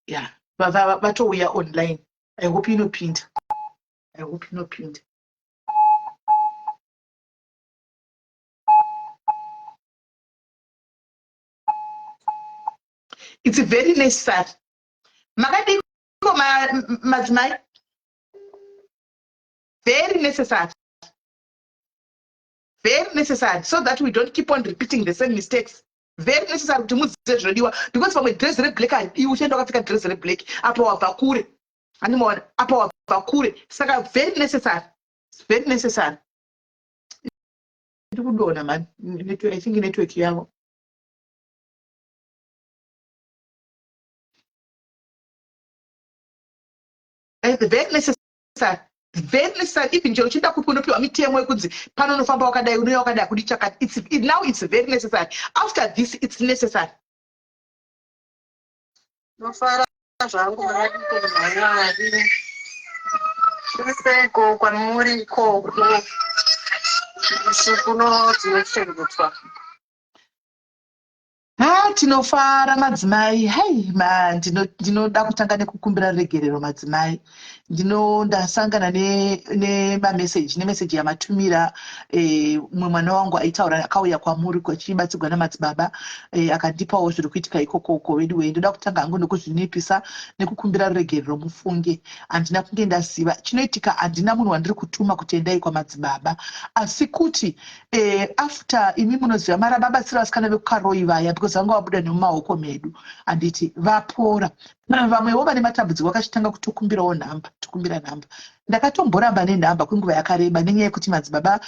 Yeah, vatouya online. I hope inopinda. I hope inopinda. It's very necessary. Makadiko madzimai? Very necessary. Very necessary so that we don't keep on repeating the same mistakes. Very necessary kuti muzive zvinodiwa because pamwe dress reblack haridiwi, uchaenda wakapfeka dress reblack apa wabva kure. Handimaona apa wabva kure. Saka very necessary. It's very necessary. Ndiri kudonha man. I think network yavo. Very necessary. Very necessary. Even chero uchida kupi unopiwa mitemo yekunzi pano unofamba wakadai, unouya wakadai, hakudi chakati. Now it's very necessary. After this it's necessary. Ndofara zvangu makadiko mhanyari. Seiko kwamuri ikoko. Isu kuno tinochengetwa. Ha, tinofara madzimai. Hai, ma, ndinoda kutanga nekukumbira ruregerero madzimai. Ndino ndasangana nemameseji, ne nemeseji yamatumira mumwe mwana wangu aitaura akauya kwamuri achibatsirwa namadzibaba akandipawo zviri kuitika ikokoko. Veduwee, ndoda kutanga hangu nekuzvinipisa nekukumbira ruregerero mufunge. Handina kunge ndaziva chinoitika, handina munhu wandiri kutuma kuti endai kwamadzibaba, asi kuti after imi munoziva mara babatsira vasikana vekukaroi vaya because vanga vabuda nemumaoko medu, handiti vapora. Vamwewo vane matambudziko vakachitanga kutokumbirawo nhamba, tokumbira nhamba. Ndakatomboramba nenhamba kwenguva yakareba nenyaya yekuti madzibaba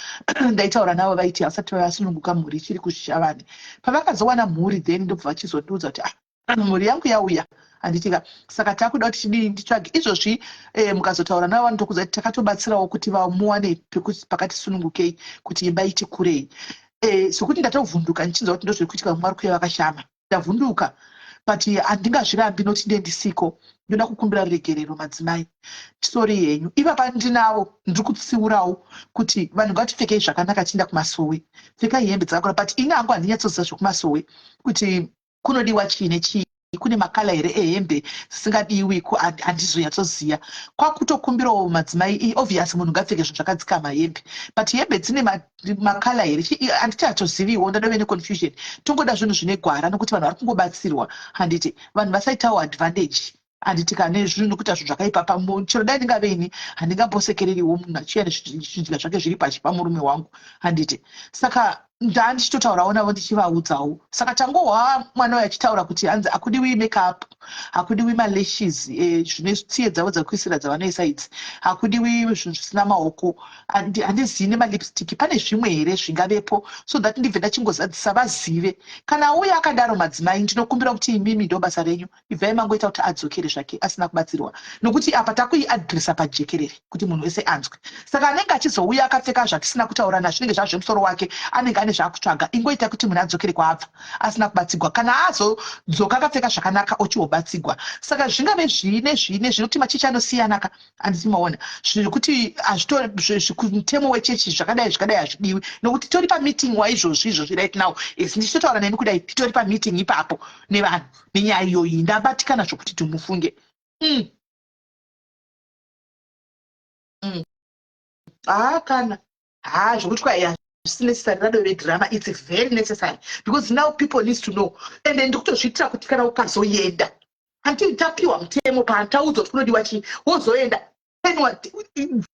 ndaitaura navo vaiti havasati vasununguka, mhuri ichiri kuzvishavane. Pavakazowana mhuri then ndobva vachizondiudza kuti ah, mhuri yangu yauya, handitika, saka takuda kuti chidii nditsvage izvozvi. Mukazotaura navo vanotokuudza kuti takatobatsirawo kuti vamuwane pakati sunungukei kuti imba iti kurei. Sokuti ndatovhunduka ndichinzwa kuti ndozviri kuitika, vamwe vari kuuya vakashama. Ndavhunduka, but handingazvirambi noti ndiye ndisiko. Ndoda kukumbira ruregerero madzimai, sorry henyu. Ivapa ndinavo ndiri kutsiurawo kuti vanhu ngatipfekei zvakanaka tichienda kumasowe, pfekai hembe dzakakura, but ini hangu handinyatsoziva zvekumasowe kuti kunodiwa chii nechii, kune makala here ehembe dzisingadiwi, handizonyatsoziva. Kwakutokumbirawo madzimai, obvious munhu ngapfeke zvinhu zvakadzikama, hembe, but hembe dzine makala here handichatoziviwo, ndadove neconfusion. Tongoda zvinhu zvine gwara nokuti vanhu vari kungobatsirwa, handiti? Vanhu vasaitawo advantage, handiti, kane zvinhu nokuita zvinhu zvakaipa. Chero dai ndingave ini, handingambosekereriwo munhu achiuya nezvidya zvake zviri pachi pamurume wangu, handiti? Saka ndandichitotaurawo navo ndichivaudzawo. Saka tangohwa mwana uyo achitaura kuti hanzi hakudiwi makeup, hakudiwi malashes, zvine tsiye dzavo dzekuisira dzavanoisa idzi, hakudiwi zvinhu zvisina maoko, handizivi nemalipstick. Pane zvimwe here zvingavepo so that ndibve ndachingozadzisa vazive? Kana uye akadaro madzimai, ndinokumbira kuti imimi ndo basa renyu, ibvai mangoita kuti adzokere zvake asina kubatsirwa, nokuti apa takuiadresa pajekerere kuti munhu wese anzwe. Saka anenge achizouya akapfeka zvatisina kutaurana zvinenge zvazvemusoro wake, anenge ane zvaakutsvaga. Ingoita kuti munhu adzokere kwaabva asina kubatsigwa. Kana azodzoka akapfeka zvakanaka, ochihobatsigwa. Saka zvingave zvii nezvii nezvii, nokuti machechi anosiyana ka, handiti? Maona zvekuti mutemo wechechi zvakadai zvakadai hazvidiwi, nokuti tori pameeting waizvozvi izvozvi right now, esi ndichitotaura nemi kudai, titori pameeting ipapo nevanhu nenyaya iyoyi. Ndabatikana zvokuti timufunge. Haa, kana haa zvokuti kwai hazvisi necessary, radove drama. It's very necessary because now people needs to know, and ndikutozviitira kuti kana ukazoenda, handiti tapiwa mutemo, paantaudzwa kuti kunodiwa chii, wozoenda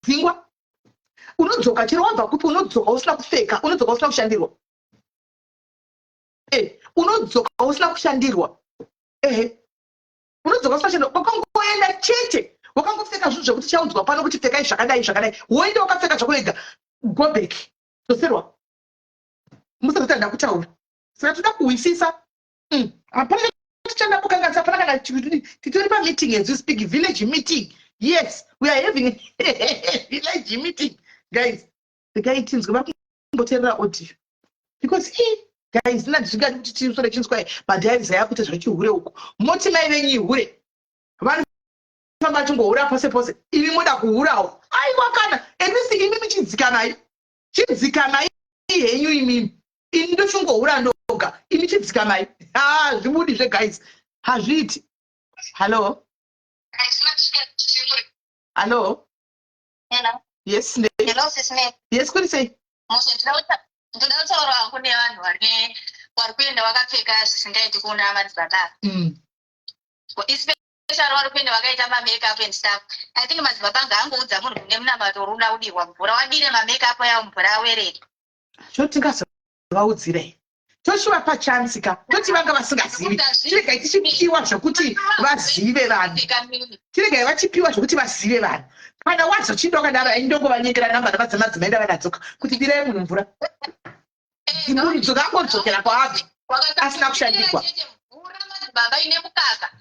dzingwa. Unodzoka chero wabva kupi, unodzoka usina kupfeka, unodzoka usina kushandirwa. Eh, unodzoka usina kushandirwa. Ehe, unodzoka usina kushandirwa. Wakangoenda chete, wakangopfeka zvinhu zvekuti chaudzwa pano kuti pfekai zvakadai zvakadai, woenda wakapfeka zvako wega. Go back, dzoserwa. Musati ndakutaura. Saka toda kuhwisisa. Hapana tichanda kukanganisa, hapana kana titori pameeting as we speak, village meeting. Yes, we are having a village meeting guys. Regai tinzwe vari kumboteerera audio because i guys ndina ndisingadi kuti tisore chinzwai madiaries aya kuita zvechihure uko. Moti mai venyu ihure, vanofamba vachingohura pose pose, imi moda kuhurawo? Aiwa, kana at least imi michidzikamai, chidzikamai henyu imimi. Ini ndochingohura ndoga, imi chidzikamai. Ha, zvibudi zveguys, hazviiti. Hallo, hallo. Hello. Yes. Hello, Sis Mary. Yes, kuri sei? Mushe, ndoda kutaura hangu nevanhu vari kuenda vakapfeka zvisingaiti kuona madzibaba. Especially vari kuenda vakaita mamakeup and stuff. I think madzibaba ngaangoudza munhu kune munamato uri uda kudirwa mvura, wadire mamakeup yawo mvura awerere. Chotingazovaudzirei? Tochivapa chance ka, toti vanga vasingazivi. Chiregai tichipiwa zvokuti vazive vanhu, chiregai vachipiwa zvokuti vazive vanhu. Kana wazochinda wakadaro, aindongovanyengera namba dzamadzimai ndavadadzoka kuti dirai munhu mvura, munhu dzoka angodzokera kwaabva asina kushandikwa. Mvura madzibaba ine mukaka.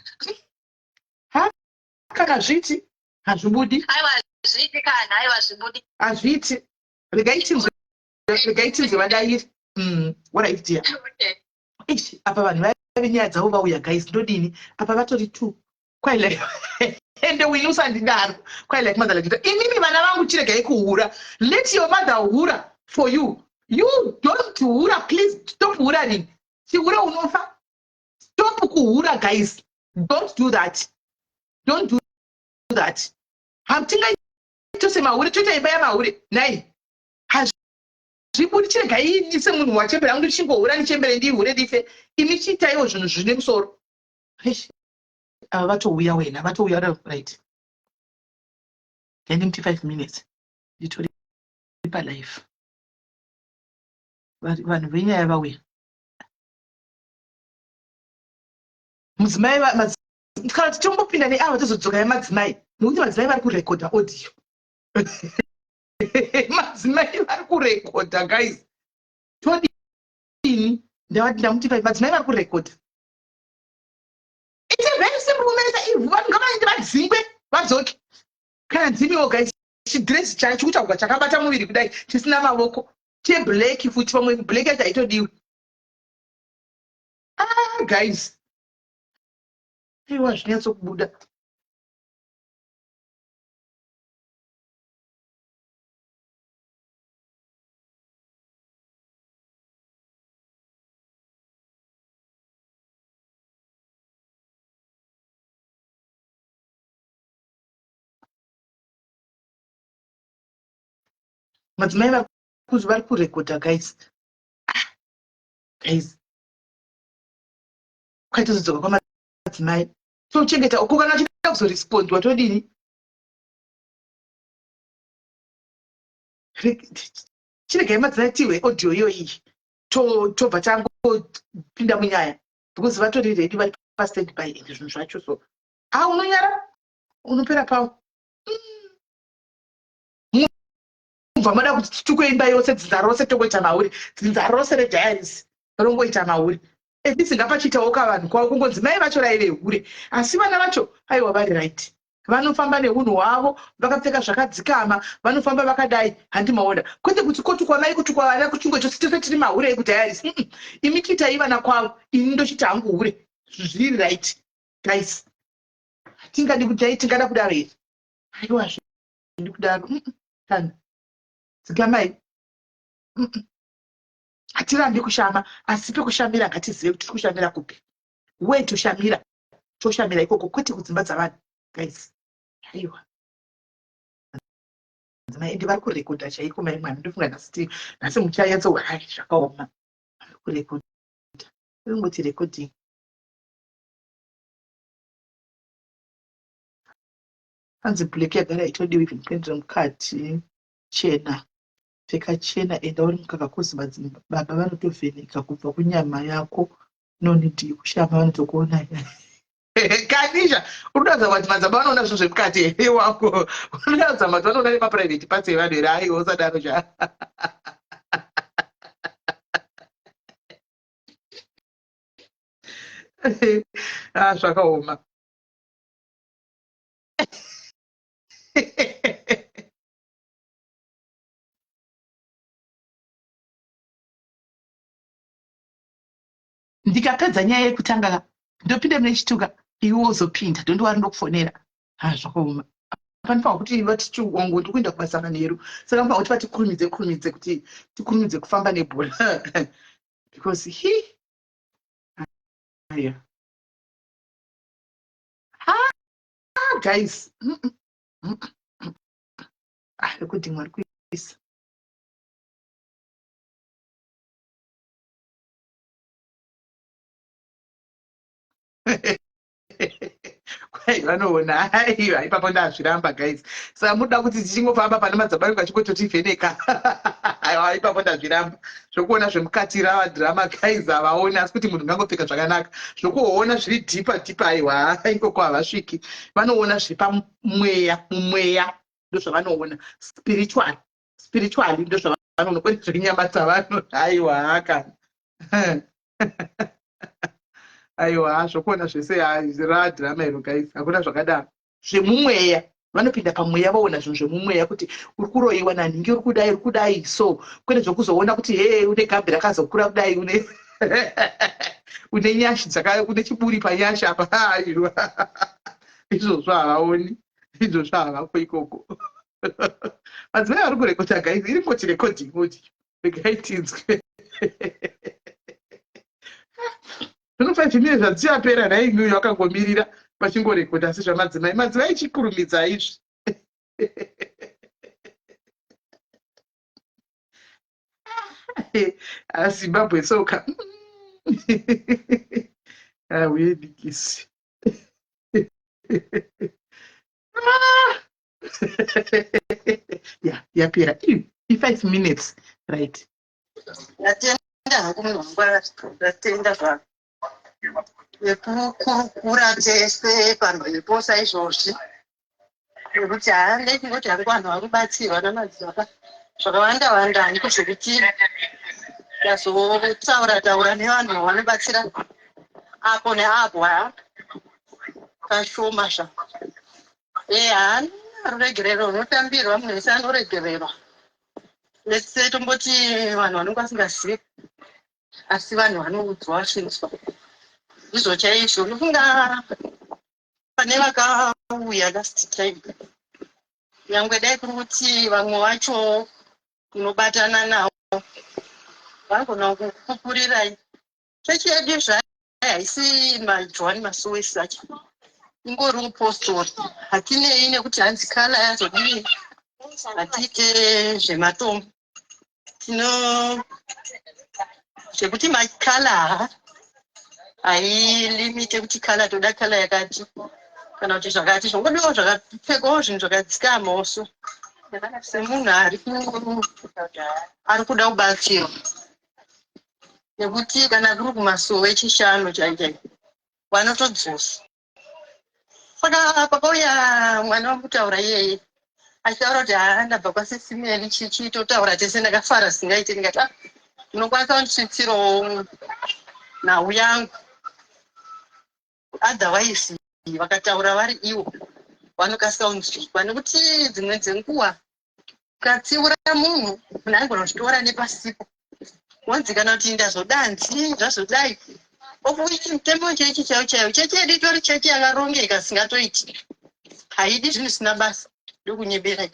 Ha, kana zviti hazvibudi. Aiwa, zviiti kana, aiwa, zvibudi. Hazviiti. Regai tinzwe, regai tinzwe vadairi. What dear. Okay. Ish, apa vanhu vaive nyaya dzavo vauya guys, ndodini apa? Vatori two kwai like ende wini usandidaro kwai like mother like imimi vana vangu, chiregai kuhura. Let your mother hura for you. You don't hura, please stop huraring. Chihure unofa. Stop kuhura guys, don't do that, don't do that. Hatingaito semahure, toita imba yamahure nai, hazvibudi. Chiregai ini semunhu wachembera angu ndichingohura, ndichembere, ndihure, ndife. Imi chiitaiwo zvinhu zvine musoro. Eish, ava vatouya wena, vatouya. Right, ndimuti 5 minutes, nditori palive. Vanhu venyaya vauya. Mudzimai kana tichongopinda neava, tozodzoka yamadzimai, nekuti madzimai vari kurekodha audio. Madzimai vari kurekodha guys, todini? Ndavati ndamuti five, madzimai vari kurekodha. It's a very simple matter. Vanhu ngavaende vadzingwe, vadzoke. Kana dzimiwo guys, chidresi chacho chikutaurwa chakabata muviri kudai, chisina mavoko, cheblack futi, pamwe black yacho haitodiwi. Ah guys, aiwa, zvinyatsokubuda. Madzimai vari kurekodha guys. Ah, guys, kwaitozodzoka kwamadzimai, tochengeta uko. Kana achida kuzorespondwa todini? Chiregai madzimai tihwe audio iyoyi, tobva tangopinda munyaya because vatori ready, vari pastand by. Ende zvinhu zvacho so, ha, unonyara, unopera pawo. Mubva mada kuti titukwe imba yose, dzinza rose tongoita mauri, dzinza rose rediaries rongoita mauri. At least ngapachiitawo kavanhu kwavo, kungonzi mai vacho raive hure, asi vana vacho aiwa vari right, vanofamba neunhu hwavo, vakapfeka zvakadzikama, vanofamba vakadai, handimaona. Kwete kuti kotukwa mai, kutukwa vana, kuchingwe chose, tose tiri mahure ekudiaries. Imi chiitai vana kwavo, ini ndochita hangu hure, zviri right guys. Tingadi kuti tingada kudaro here? Aiwa, zvindi kudaro. Kana dzikamai. Hatirambi kushama, asi pekushamira ngatizive kuti tiri kushamira kupi. We toshamira, toshamira ikoko, kwete kudzimba dzavanhu guys. Aiwa, madzimai ende vari kurekodha chaiko. Mai mwana, ndofunga nhasi, nhasi muchanyatso. Hai, zvakaoma, vari kurekodha, ringoti recording. Hanzi black yagara itodiwa, even kuendera mukati. Chena pfeka chena enda uri mukaka coz madzibaba vanotovheneka kubva kunyama yako no need yekushama vanotokuona kanisha uri kuratidza kuti madzibaba vanoona zvinhu zvemukati here wako uri kuratidza kuti vanoona nemaprivate parts evanhu here aiwa usadaro sha ah, zvakaoma ndikapedza nyaya yekutanga ka ndopinda mune chituka iwe wozopinda don't worry ndokufonera ha zvakaoma panofanirwa kuti vatichiwangu ndiri kuenda kubasa manheru saka panofanirwa kuti vatikurumidze kurumidze kuti tikurumidze kufamba nebhora because he aya ha guys ah recording vari kuisa kwai vanoona aiwa ipapo ndazviramba guys saka munoda kuti tichingofamba pane madzababa anenge achingototivheneka aiwa ipapo ndazviramba zvokuona zvemukati rava drama guys havaoni asi kuti munhu ngangopfeka zvakanaka zvokuona zviri deeper deeper aiwa ikoko havasviki vanoona zviri pamweya mumweya ndozvavanoona spiritual spiritually ndozvavanoona kwete zvenyama dzavanhu aiwa kana aiwa zvokuona zvese radrama iro guys hakuna zvakadaro zvemumweya vanopinda pamweya voona zvinhu zvemumweya kuti uri kuroyiwa nanhingi uri kudai uri kudai so kwete zvokuzoona kuti hee une gambi rakazokura kudai une une nyashi dzaka une chiburi panyashi apa aiwa izvozvo havaoni izvozvo havako ikoko madzimai vari kurekodha guys iri ngoti recording audio regai tinzwe zvino five minutes zvadzichapera nhai imi uyo akangomirira vachingorekodha asi zvamadzimai madzimai chikurumidza izvi azimbabwe soka awedikisi ya yapera i-five minutes right ndatenda hangu munhu wangu ndatenda zvangu yekukurukura tese pamhepo saizvozvi nekuti haa ndaichingoti hangu vanhu vari kubatsirwa namadzibaba zvakawanda wanda hangu zvekuti ndazotaura taura nevanhu vavanobatsira apo neapo haa kashoma zva Eya, ruregerero runotambirwa munhu wese anoregererwa. Let's say tomboti vanhu vanenge vasingazivi asi vanhu vanoudzwa vasvinzwa. Ndizvo chaizvo ndofunga pane vakauya last time nyangwe dai kuri kuti vamwe vacho munobatana navo vanogona kukupupurirai. Chechi yedu zvayo haisi maJohani Masowe sacho ingori upostori hatinei nekuti hanzi kala yazodii hatiite zvematombo tino zvekuti makala hailimite kuti kala toda kala yakati kana kuti zvakati zvongodiwa zvakapfekwawo zvinhu zvakadzikamawo so semunhu ari kuda kubatsirwa nekuti kana kuri kumasowe echishanu chai chai vanotodzosa saka pakauya mwana wamutaura iyeye achitaura kuti haa ndabva kwasisimeli chichi totaura tese ndakafara zvisingaite ndikati ah unokwanisa kundisvitsirawo nhau yangu otherwise vakataura vari ivo vanokasika kunzwikwa nekuti dzimwe dzenguva ukatsiura munhu munhu aigona kuzvitora nepasipo wonzi kana kuti ndazodanzi zvazodai okuichi mutemo chechi chaiwo chaiwo chechi yedu itori chechi yakarongeka singatoiti haidi zvinhu zvisina basa ndokunyebera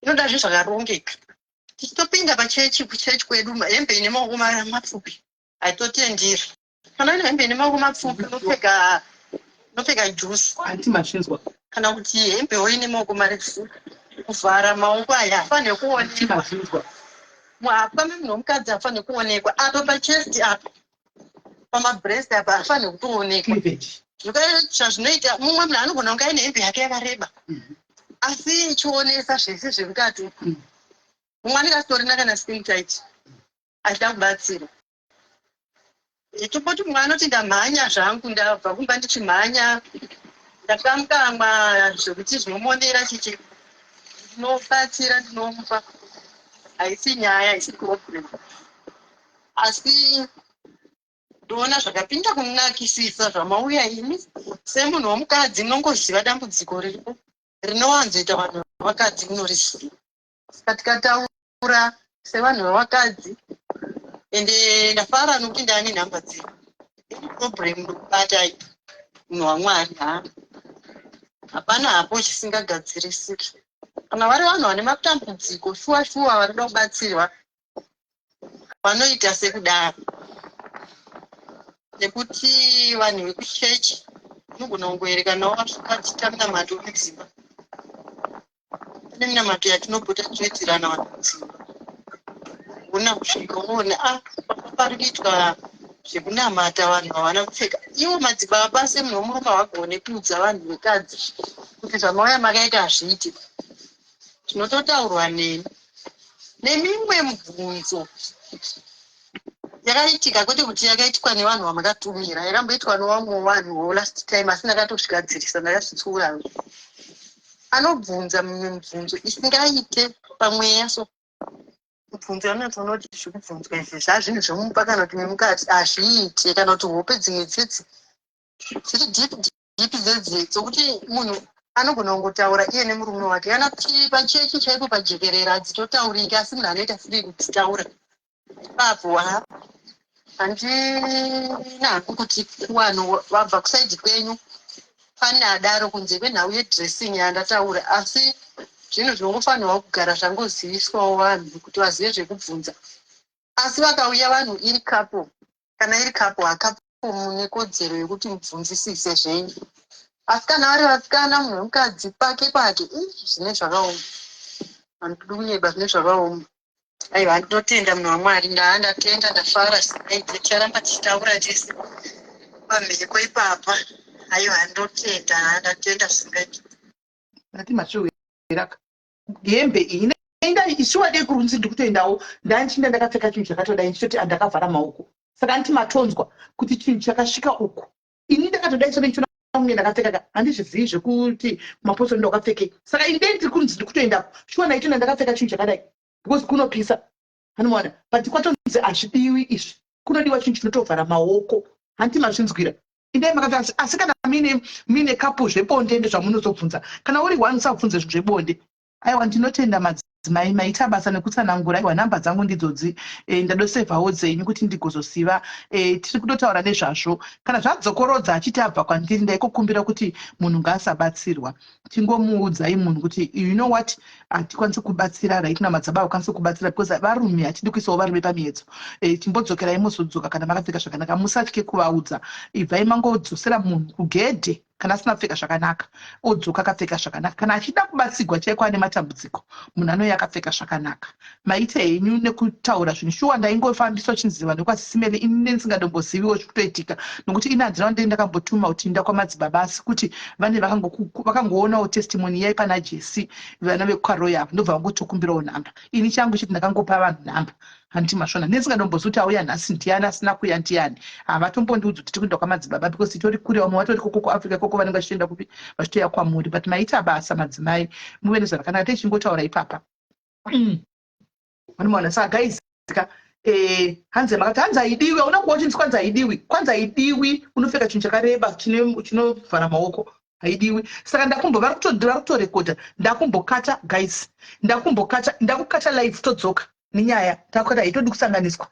inoda zvinhu zvakarongeka tichitopinda pachechi kuchechi kwedu hembe ine maoko mapfupi haitotendiri kana une hembe ine maoko mapfupi unopfeka unopfeka juice anti mazvinzwa kana kuti hembewo ine maoko marefu kuvhara maoko aya afanire kuonekwa mazvinzwa apa munhu womukadzi afanire kuonekwa apa pachest apa pamabreast apa afanire kutoonekwa cleavage zvazvinoita mumwe munhu anogona kunge aine hembe yake yakareba asi ichionesa zvese zvemukati. Mumwe anenge asitorina kana skin tight achida kubatsirwa. Tomboti mumwe anoti ndamhanya zvangu, ndabva kumba ndichimhanya, ndakamukamwa zvekuti zvinomonera chichi, ndinobatsira, ndinomupa, haisi nyaya, haisi problem. Asi ndoona zvakapinda kunakisisa zvamauya imi semunhu womukadzi, munongoziva dambudziko riripo rinowanzoita vanhu vevakadzi, munoriziva. Saka tikataura sevanhu vevakadzi, ende ndafara nokuti ndaane nhamba dzenyu. Any problem ndokubatai, munhu waMwari. Ha, hapana hapo chisingagadzirisiki. Kana vari vanhu vane matambudziko shuwa shuwa, vari kuda kubatsirwa, vanoita sekudaro, nekuti vanhu vekuchechi unogona kungoerekana wasvika tiita minamato mudzimba. Pane minamato yatinopota tichiitirana vanhu mudzimba, una kusvika unoona a pari kuitwa zvekunamata, vanhu havana kupfeka. Ivo madzibaba semunhu wemurume havagone kuudza vanhu vekadzi kuti zvamauya makaita hazviiti. Zvinototaurwa neni nemimwe mubvunzo yakaitika, kwete kuti yakaitwa nevanhu vamakatumira, yakamboitwa nevamwe vanhuwo last time, asi ndakatozvigadzirisa, ndakazvitsura. Anobvunza mimwe mibvunzo isingaite pamweya, so mibvunzo yanatsoona kuti zvikubvunzwa izvi zvazvinhu zvomupa kana kuti memukati hazviite, kana kuti hope dzimwe dzedzi dziri deep deep dzedzi dzokuti munhu anogona kungotaura iye nemurume wake, kana kuti pachechi chaipo pajekerera hadzitotauriki, asi munhu anoita free kudzitaura ipapo. Ha, handina hangu kuti vanhu vabva kuside kwenyu pane adaro, kunze kwenhau yedressing yandataura. Asi zvinhu zvinongofanirwa kugara zvangoziviswawo vanhu kuti vazive zvekubvunza. Asi vakauya vanhu iri couple, kana iri couple, hacouple mune kodzero yekuti mubvunzisise zvenyu. Asi kana vari vasikana, munhu wemukadzi pake pake, zvine zvakaoma, handidi kunyeba, zvine zvakaoma. Aiwa, ndinotenda, munhu waMwari. Ndaa ndatenda, ndafara. Ticharamba tichitaura tese pamheko ipapa. Aiwa, ndinotenda, ndatenda zvisingaiti. Ndati matsviweraka hembe iyi inda isuwa dei kurunzi ndiri kutoendawo, ndanchinda ndakapfeka chinhu chakatodai, ndichitoti andakavhara maoko. Saka anditi matonzwa kuti chinhu chakasvika uku, ini ndakatodai so ndichiona kunge ndakapfeka ka, handizvizivi zvekuti kumapostori ndakapfekei. Saka ini dei ndiri kunzi ndiri kutoendako, shuwa ndaitoenda ndakapfeka chinhu chakadai because kunopisa, anomaona. But kwatonzi hazvidiwi izvi, kunodiwa chinhu chinotovhara maoko. Handiti mazvinzwira? Indai makati asi kana muine couple, zvebonde ndezvamunozobvunza. Kana uri one, usabvunze zvinhu zvebonde. Aiwa, ndinotenda madzimai, maita basa nekutsanangura. Aiwa, nhamba dzangu ndidzodzi, ndadosevhawo dzenyu kuti ndigozoziva. Tiri kutotaura nezvazvo. Kana zvadzokorodza achiti abva kwandiri, ndaikokumbira kuti munhu ngaasabatsirwa. Tingomuudzai munhu kuti, you know what, hatikwanisi kubatsira right now, madzibaba hakwanisi kubatsira because varume, hatidi kuisawo varume pamiedzo. Chimbodzokerai, muzodzoka kana makapfeka zvakanaka. Musatye kuvaudza. Ibvai mangodzosera munhu kugedhe kana asina kupfeka zvakanaka, odzoka akapfeka zvakanaka. Kana achida kubatsigwa chaiko, ane matambudziko, munhu anouya akapfeka zvakanaka. Maita henyu nekutaura zvinhu. Shuwa ndaingofambiswa chinzi vanhu vekwaSisimele, ini ndisingadomboziviwo zviri kutoitika, nokuti ini handina ndei ndakambotuma kuti nda kwamadzibaba, asi kuti vane vakangoonawo testimony yai pana Jesi, vana vekwaroyal, ndobva vangotokumbirawo nhamba. Ini changu chiti ndakangopa vanhu nhamba, handiti mashona, nesingadombozivi kuti auya nhasi ndiani, asina kuuya ndiani. Havatombondiudzi kuti tiri kuenda kwamadzibaba because itori kure. Vamwe vatori koko kuAfrica ikoko, vanenge vachitoenda kupi, vachitoya kwamuri. But maita basa madzimai, muve nezvakanaka. Techingotaura ipapa. Vanomaona. Saka guys ka, hanzi makati hanzi haidiwi, hauna kuwa uchinzi kwanzi haidiwi, kwanzi haidiwi, unopfeka chinhu chakareba chinovhara maoko, haidiwi. Saka ndakumbo vari kutorekodha, ndakumbokata guys, ndakumbokata, ndakukata live, todzoka nenyaya takukata, haitodi kusanganiswa.